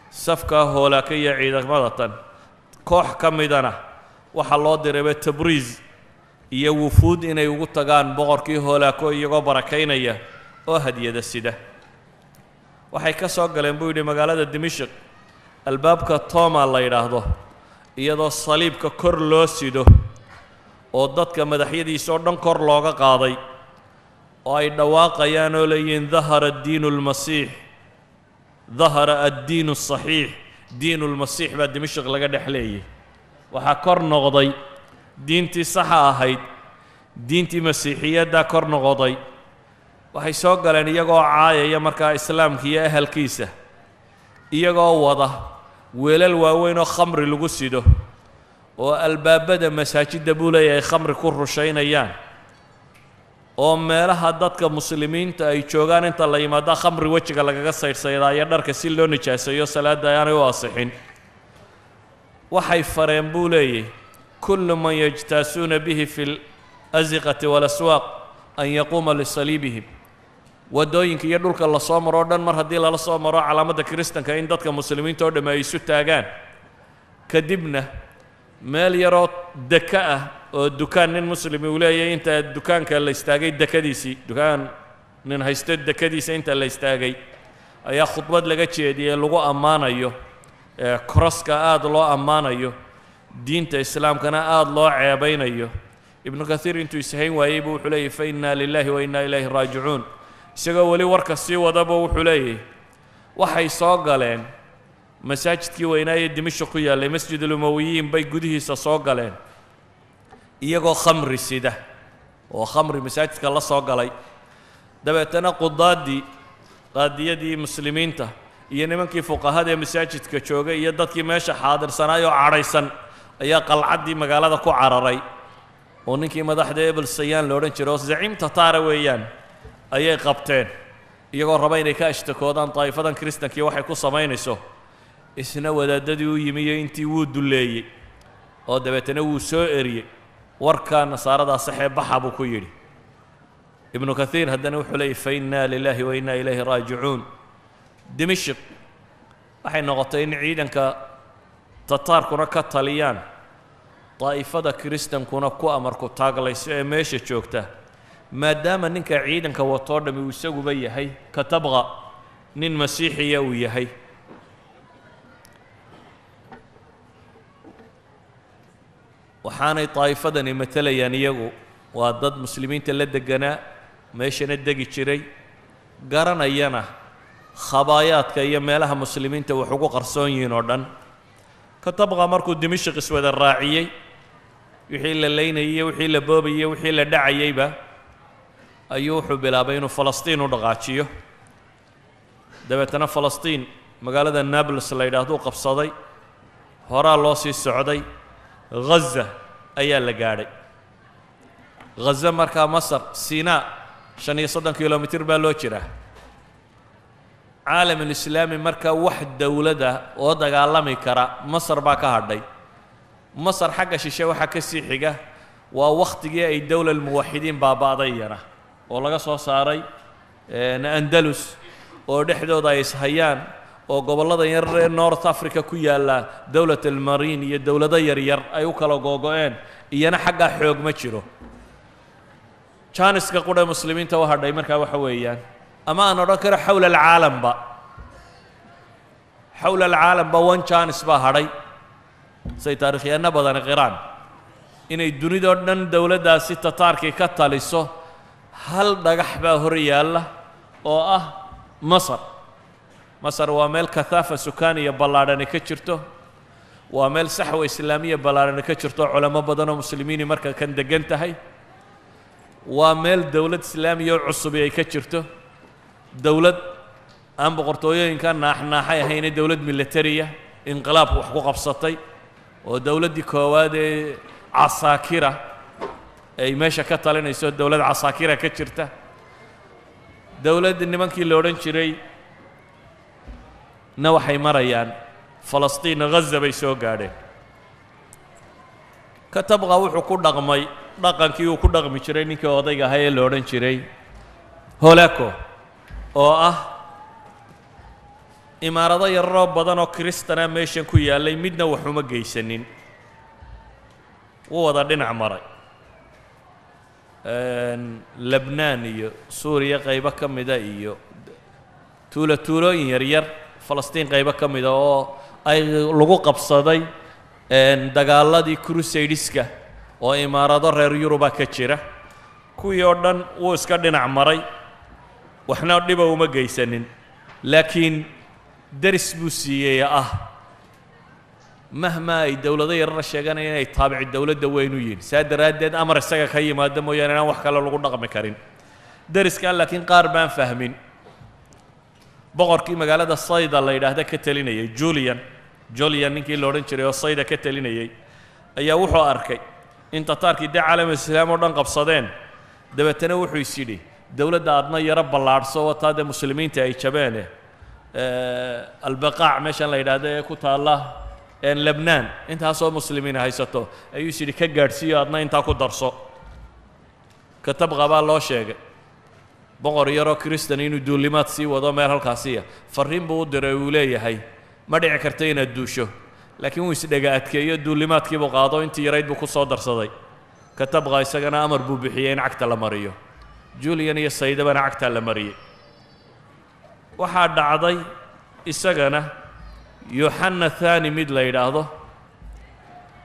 safkaa Hoolaaka iyo ciidamada tan. Koox ka midana waxaa loo dirayba Tabriis iyo wufuud inay ugu tagaan boqorkii Hoolaako, iyagoo barakaynaya oo hadiyada sida. Waxay ka soo galeen, buu yidhi, magaalada Dimishq albaabka Toma la yidhaahdo, iyadoo saliibka kor loo sido oo dadka madaxyadiisa oo dhan kor looga qaaday oo ay dhawaaqayaan oo leeyihiin: "Dahara diinu lmasiix, dahara addiinu asaxiix, diinu lmasiix baa Dimishq laga dhex leeyay. Waxaa kor noqday diintii saxa ahayd, diintii masiixiyaddaa kor noqoday." Waxay soo galeen iyagoo caayaya markaa islaamka iyo ahalkiisa, iyagoo wada weelal waaweyn oo khamri lagu sido oo albaabada masaajidda, buu leeyahay, khamri ku rushaynayaan, oo meelaha dadka muslimiinta ay joogaan inta la yimaada khamri wejiga lagaga saydhsaydaayo, dharka si loo nijaaseeyo, salaadda aanay u asixin. Waxay fareen, buu leeyahy, كل من يجتازون به في الأزقة والأسواق أن يقوم لصليبهم. Waddooyinka iyo dhulka la soo maro o dhan, mar haddii lala soo maro calaamadda kiristanka, in dadka muslimiinta oo dhamme ay isu taagaan. Kadibna meel yaroo deka ah oo dukaan nin muslimi uu leeyahay inta dukaanka la istaagay dekadiisii, dukaan nin haysto dekadiisa inta la istaagay, ayaa khudbad laga jeediyey lagu ammaanayo crosska, aada loo ammaanayo, diinta islaamkana aada loo ceebaynayo. Ibnu Kathiir intuu ishayn waayey buu wuxuu leeyahy: "فإنا لله وإنا إليه راجعون." Isagoo weli warka sii wadaba wuxuu leeyahy, waxay soo galeen masaajidkii weynaa ee Dimishq ku yaallay, Masjid Ulumawiyiin bay gudihiisa soo galeen iyagoo khamri sida oo khamri masaajidka la soo galay. Dabeetana qudaaddii, qaadiyadii muslimiinta iyo nimankii fuqahada ee masaajidka joogay iyo dadkii meesha xaadirsanaay oo cadhaysan ayaa qalcaddii magaalada ku cararay, oo ninkii madaxda Ebel Sayaan la odhan jiray oo zaciim Tataara weeyaan ayay qabteen, iyagoo raba inay ka ashtakoodaan daa'ifadan kiristankii waxay ku samaynayso. Isna wadaadadii u yimi iyo intii wuu dulleeyey oo dabeetana wuu soo eriyey. "Warkaa nasaaradaa saxee, baxa," buu ku yidhi. Ibnu Kathiir haddana wuxuu leeyay: "فإنا لله وإنا إليه راجعون." Dimishq waxay noqotay in ciidanka Tataarkuna ka taliyaan, daa'ifada kiristankuna ku amarku taaglayso ee meesha joogta, maadaama ninka ciidanka watoo dhammi uu isaguba yahay katabqa nin masiixiya uu yahay. Waxaanay daa'ifadani matelayaan iyagu waa dad muslimiinta la deganaa, meeshana degi jiray, garanayana khabaayaadka iyo meelaha muslimiinta wax ugu qarsoon yihiin oo dhan. Katabqa markuu Dimishq iswada raaciyey, wixii la laynayey, wixii la boobayey, wixii la dhacayeyba, ayuu wuxuu bilaabay inuu Falastiin u dhaqaajiyo. Dabeetana Falastiin magaalada Nablus la yidhaahduu qabsaday. Horaa loo sii socday, Ghaza ayaa la gaadhay. Ghaza markaa Masar Sinaa 35 kilomitir baa loo jiraa. Caalamulislaami markaa wax dowlada oo dagaalami kara Masar baa ka hadhay. Masar xagga shishe waxaa ka sii xiga waa wakhtigii ay dowla almuwaxidiin baaba'day iyana oo laga soo saaray Andalus, oo dhexdooda ay ishayaan, oo gobollada yar ee North Africa ku yaalla dowlat almariin iyo dowlado yaryar ay u kala googo'een. Iyana xaggaa xoog ma jiro. Jaaniska qudha muslimiinta u hadhay markaa waxa weeyaan, ama aan odhan karo xawla alcaalamba, xawla alcaalamba one janis baa hadhay, say taarikhyahanno badani qiraan, inay dunidoo dhan dowladdaasi Tataarkii ka taliso. Hal dhagax baa hor yaalla oo ah Masar. Masar waa meel كثافة سكانية ballaadhani ka jirto, waa meel saxwa islaamiya ballaadhani ka jirto, culamo badan oo muslimiini marka kan degan tahay. Waa meel dowlad islaamiya oo cusubi ay ka jirto, dowlad aan boqortooyooyinka naaxnaaxay ahayne, dowlad militariya inqilaabku wax ku qabsatay, oo dowladdii koowaad ee casaakira ay meesha ka talinayso, dowlad casaakira ka jirta, dowladd nimankii la odhan jiray na waxay marayaan Falastiin, Ghaza bay soo gaadheen. Katabqa wuxuu ku dhaqmay dhaqankii uu ku dhaqmi jiray ninkii odayga ahaa ee la odhan jiray Holako, oo ah imaarado yararoo badan oo kiristana meeshan ku yaallay, midna wax uma geysanin, wuu wada dhinac maray. Lebnaan iyo Suuriya qaybo ka mida iyo tuulo tuulooyin yaryar, Falastiin qaybo ka mida oo ay lagu qabsaday dagaaladii Crusadeska oo imaarado reer Yuruba ka jira, kuwii oo dhan wuu iska dhinac maray, waxna dhiba uma geysanin. Laakiin deris buu siiyey ah mahma ay dowlado yarara sheeganaya inay taabici dowladda weyn u yihin, saa daraaddeed amar isaga ka yimaado mooyaane inaan wax kale lagu dhaqmi karin deriskaa. Laakiin qaar baan fahmin. Boqorkii magaalada Sayda la yidhaahda ka telinayay, Julian ninkii la odhan jiray oo Sayda ka telinayay, ayaa wuxuu arkay in Tataarkii dee caalamul islaam oo dhan qabsadeen. Dabeetana wuxuu is yidhi, dowladda aadna yaro ballaadhso, wataa dee muslimiinta ay jabeene, Albaqaac meeshan la yidhaahdo ee ku taalla Lebnaan intaasoo muslimiin haysato ayuu is yidhi ka gaadhsiiyo, adna intaa ku darso. Katabqa baa loo sheegay boqor yaroo kristan inuu duulimaad sii wado meel halkaasiya. Farriin buu u diray uu leeyahay, ma dhici karto inaad duusho. Laakiin wuu isdhega adkeeyo, duulimaadkiibuu qaado, intii yarayd buu ku soo darsaday. Katabqa isagana amar buu bixiyey in cagta la mariyo. Julian iyo Saydabana cagtaa la mariyey. Waxaa dhacday isagana Yoxanna Thani mid la yidhaahdo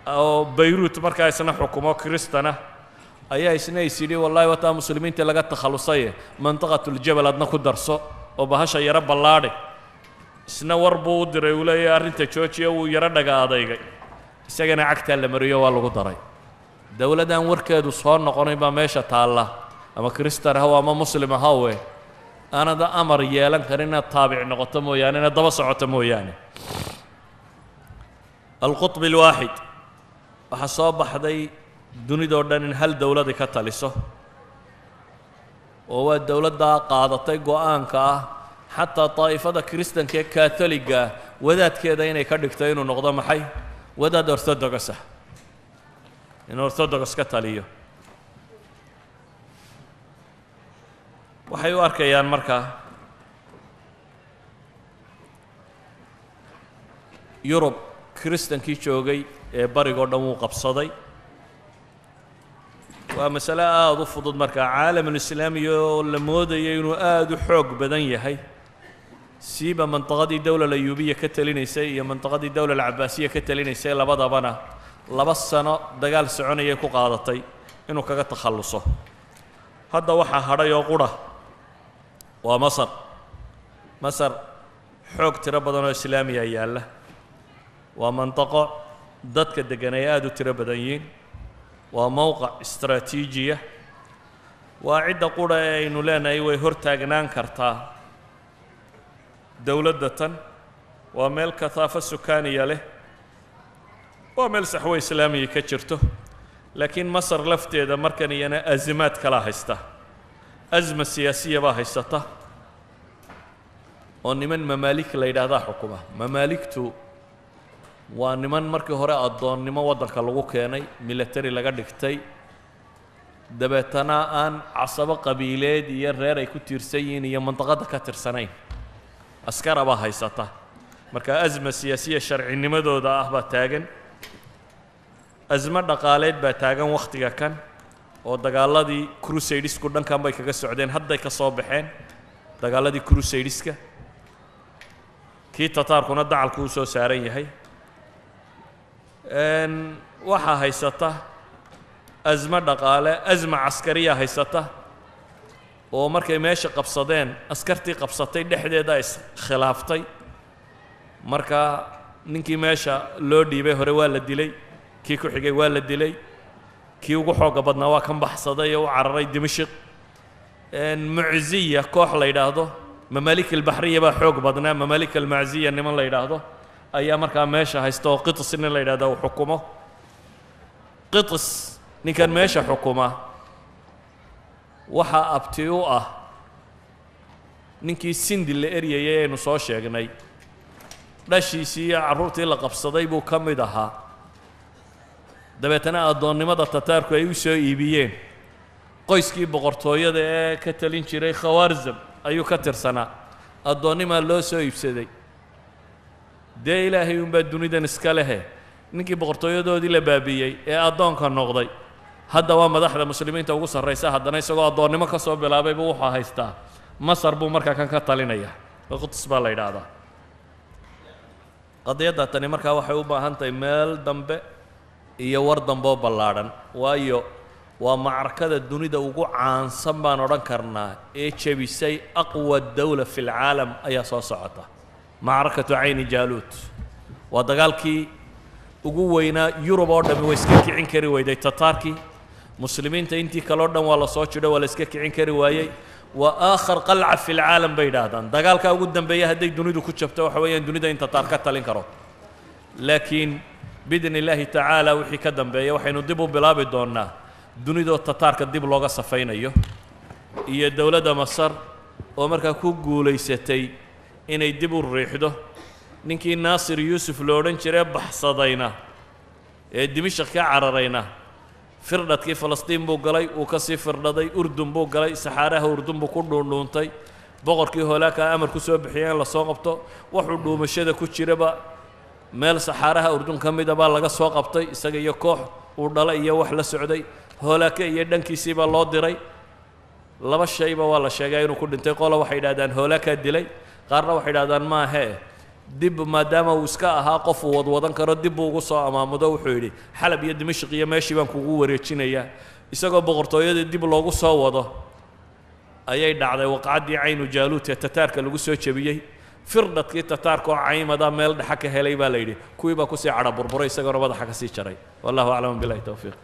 oo Bayruut markaa isna xukumo kristana ayaa isna is yidhi, wallahi wataa muslimiinta laga takhallusaye, mantiqatuljabal adna ku darso oo bahasha yaro ballaadhe. Isna war buu u diray uu leeyahay arrinta joojiya. Wuu yaro dhaga adaygay, isagana cagtaa la mariyo, waa lagu daray. Dowladdan warkeedu soo noqonay baa meesha taalla, ama kristan haw ama muslim hawe, aanada amar yeelan karin inaad taabic noqoto mooyaane, inaad daba socoto mooyaane. Alqutb alwaaxid, waxaa soo baxday dunidoo dhan in hal dowladi ka taliso, oo waa dowladdaa qaadatay go-aanka ah xataa daa'ifada kiristanka ee kaatoliga ah wadaadkeeda inay ka dhigto inuu noqdo maxay, wadaad orthodox ah, in orthodox ka taliyo. Waxay u arkayaan markaa Yurub kiristankii joogay ee barigoo dhan wuu qabsaday. Waa masale aada u fudud. Markaa caalamulislaami oo la moodayo inuu aada u xoog badan yahay, siiba mantiqadii dowla alayuubiya ka telinaysay iyo mantiqadii dowla alcabaasiya ka telinaysay, labadabana 2 sano dagaal soconayay ku qaadatay inuu kaga takhalluso. Hadda waxaa hadhay oo qura waa Masar. Masar xoog tiro badan oo islaamiya yaalla, waa mandaqo dadka deggan ay aada u tiro badan yihiin, waa mowqac istraatiijiya, waa cidda qura ee aynu leenahay way hor taagnaan kartaa dowladda tan. Waa meel kathaafo sukaaniya leh, waa meel saxwo islaamiya ka jirto. Laakiin Masar lafteeda markan iyana azimaad kalaa haysta, asma siyaasiya baa haysata, oo niman mamaalik la yidhaahdaa xukuma. Mamaaligtu waa niman markii hore addoonnimo waddanka lagu keenay, military laga dhigtay, dabeetana aan casabo qabiileed iyo reer ay ku tiirsan yihiin iyo mandaqadda ka tirsanayn, askara baa haysata. Marka asma siyaasiya sharcinimadooda ah baa taagan, asmo dhaqaaleed baa taagan wakhtiga kan, oo dagaaladii Crusadesku dhankan bay kaga socdeen, hadday ka soo baxeen dagaaladii Crusadeska, kii Tataarkuna dacalku u soo saaran yahay. Waxaa haysata asmo dhaqaale, asma caskariya haysata, oo markay meesha qabsadeen askartii qabsatay dhexdeeda iskhilaaftay. Marka ninkii meesha loo dhiibay hore waa la dilay, kii ku xigay waa la dilay. Kii ugu xoogga badnaa waa kan baxsaday ee u cararay Dimashq. Mucziya koox la yidhaahdo, Mamaalik Albaxriya baa xoog badnaa. Mamaalik Almacziya niman la yidhaahdo ayaa markaa meesha haysta, oo Qitis nin la yidhahda uu xukumo. Qitis ninkan meesha xukuma waxaa abti u ah ninkii Sindi la eryayay aynu soo sheegnay, dhashiisii iyo carruurtii la qabsaday buu ka mid ahaa. Dabeetana addoonnimada Tataarku ay u soo iibiyeen qoyskii boqortooyada ee ka talin jiray Khawaarzam ayuu ka tirsanaa. Addoonnimaa loo soo iibsaday. Dee Ilaahay unbaa dunidan iska lehe, ninkii boqortooyadoodii la baabiiyey ee addoonka noqday hadda waa madaxda muslimiinta ugu sarraysa. Haddana isagoo addoonnimo ka soo bilaabay buu wuxuu haystaa Masar, buu markaa kan ka talinaya. Quds baa la yidhaahdaa. Qadiyadda tani markaa waxay u baahan tahay meel dambe iyo war dambe oo ballaadhan, waayo waa macrakada dunida ugu caansan baan odhan karnaa ee jebisay aqwa dawla fi lcaalam ayaa soo socota. Macrakatu Cayni Jaaluut waa dagaalkii ugu weynaa. Yurub oo dhammi way iska kicin kari weyday Tataarkii. Muslimiinta intii kale o dhan waa la soo jidho, waa la iska kicin kari waayey. Waa aakhar qalca fi lcaalam bay yidhaahdaan. Dagaalkaa ugu dambeeya hadday dunidu ku jabto, waxa weeyaan dunida in Tataar ka talin karo. Laakiin biidni illaahi tacaala wixii ka dambeeya waxaynu dib u bilaabi doonnaa dunidoo Tataarka dib looga safaynayo iyo dowladda Masar oo markaa ku guulaysatay inay dib u riixdo. Ninkii Naasir Yuusuf lo odhan jiree baxsadayna ee Dimashaq ka cararayna firdhadkii Falastiin buu galay, uu ka sii firdhaday, Urdun buu galay, saxaaraha Urdun buu ku dhuundhuuntay. Boqorkii Hoolaakaa amar ku soo bixiyay in lasoo qabto. Wuxuu dhuumashada ku jiraba meel saxaaraha Urdun ka mida baa laga soo qabtay, isaga iyo koox uu dhalay iyo wax la socday. Hoolaake iyo dhankiisii baa loo diray. Laba shayba waa la sheegaa inuu ku dhintay. Qola waxay yidhahdaan Hoolaakaa dilay, qaarna waxay yidhahdaan maahee, dib maadaama uu iska ahaa qof uu wadwadan karo, dib buu ugu soo amaamudo. Wuxuu yidhi Xalab iyo Dimashq iyo meeshii baan kugu wareejinayaa. Isagoo boqortooyadii dib loogu soo wado ayay dhacday waqcaddii Caynu Jaaluut ee Tataarka lagu soo jebiyey. Firdhadkii Tataarka oo caymada meel dhexa ka helay baa la yidhi, kuwii baa kusii cadho burburay, isagoona madaxa ka sii jaray. Wallahu aclam, billahi towfiiq.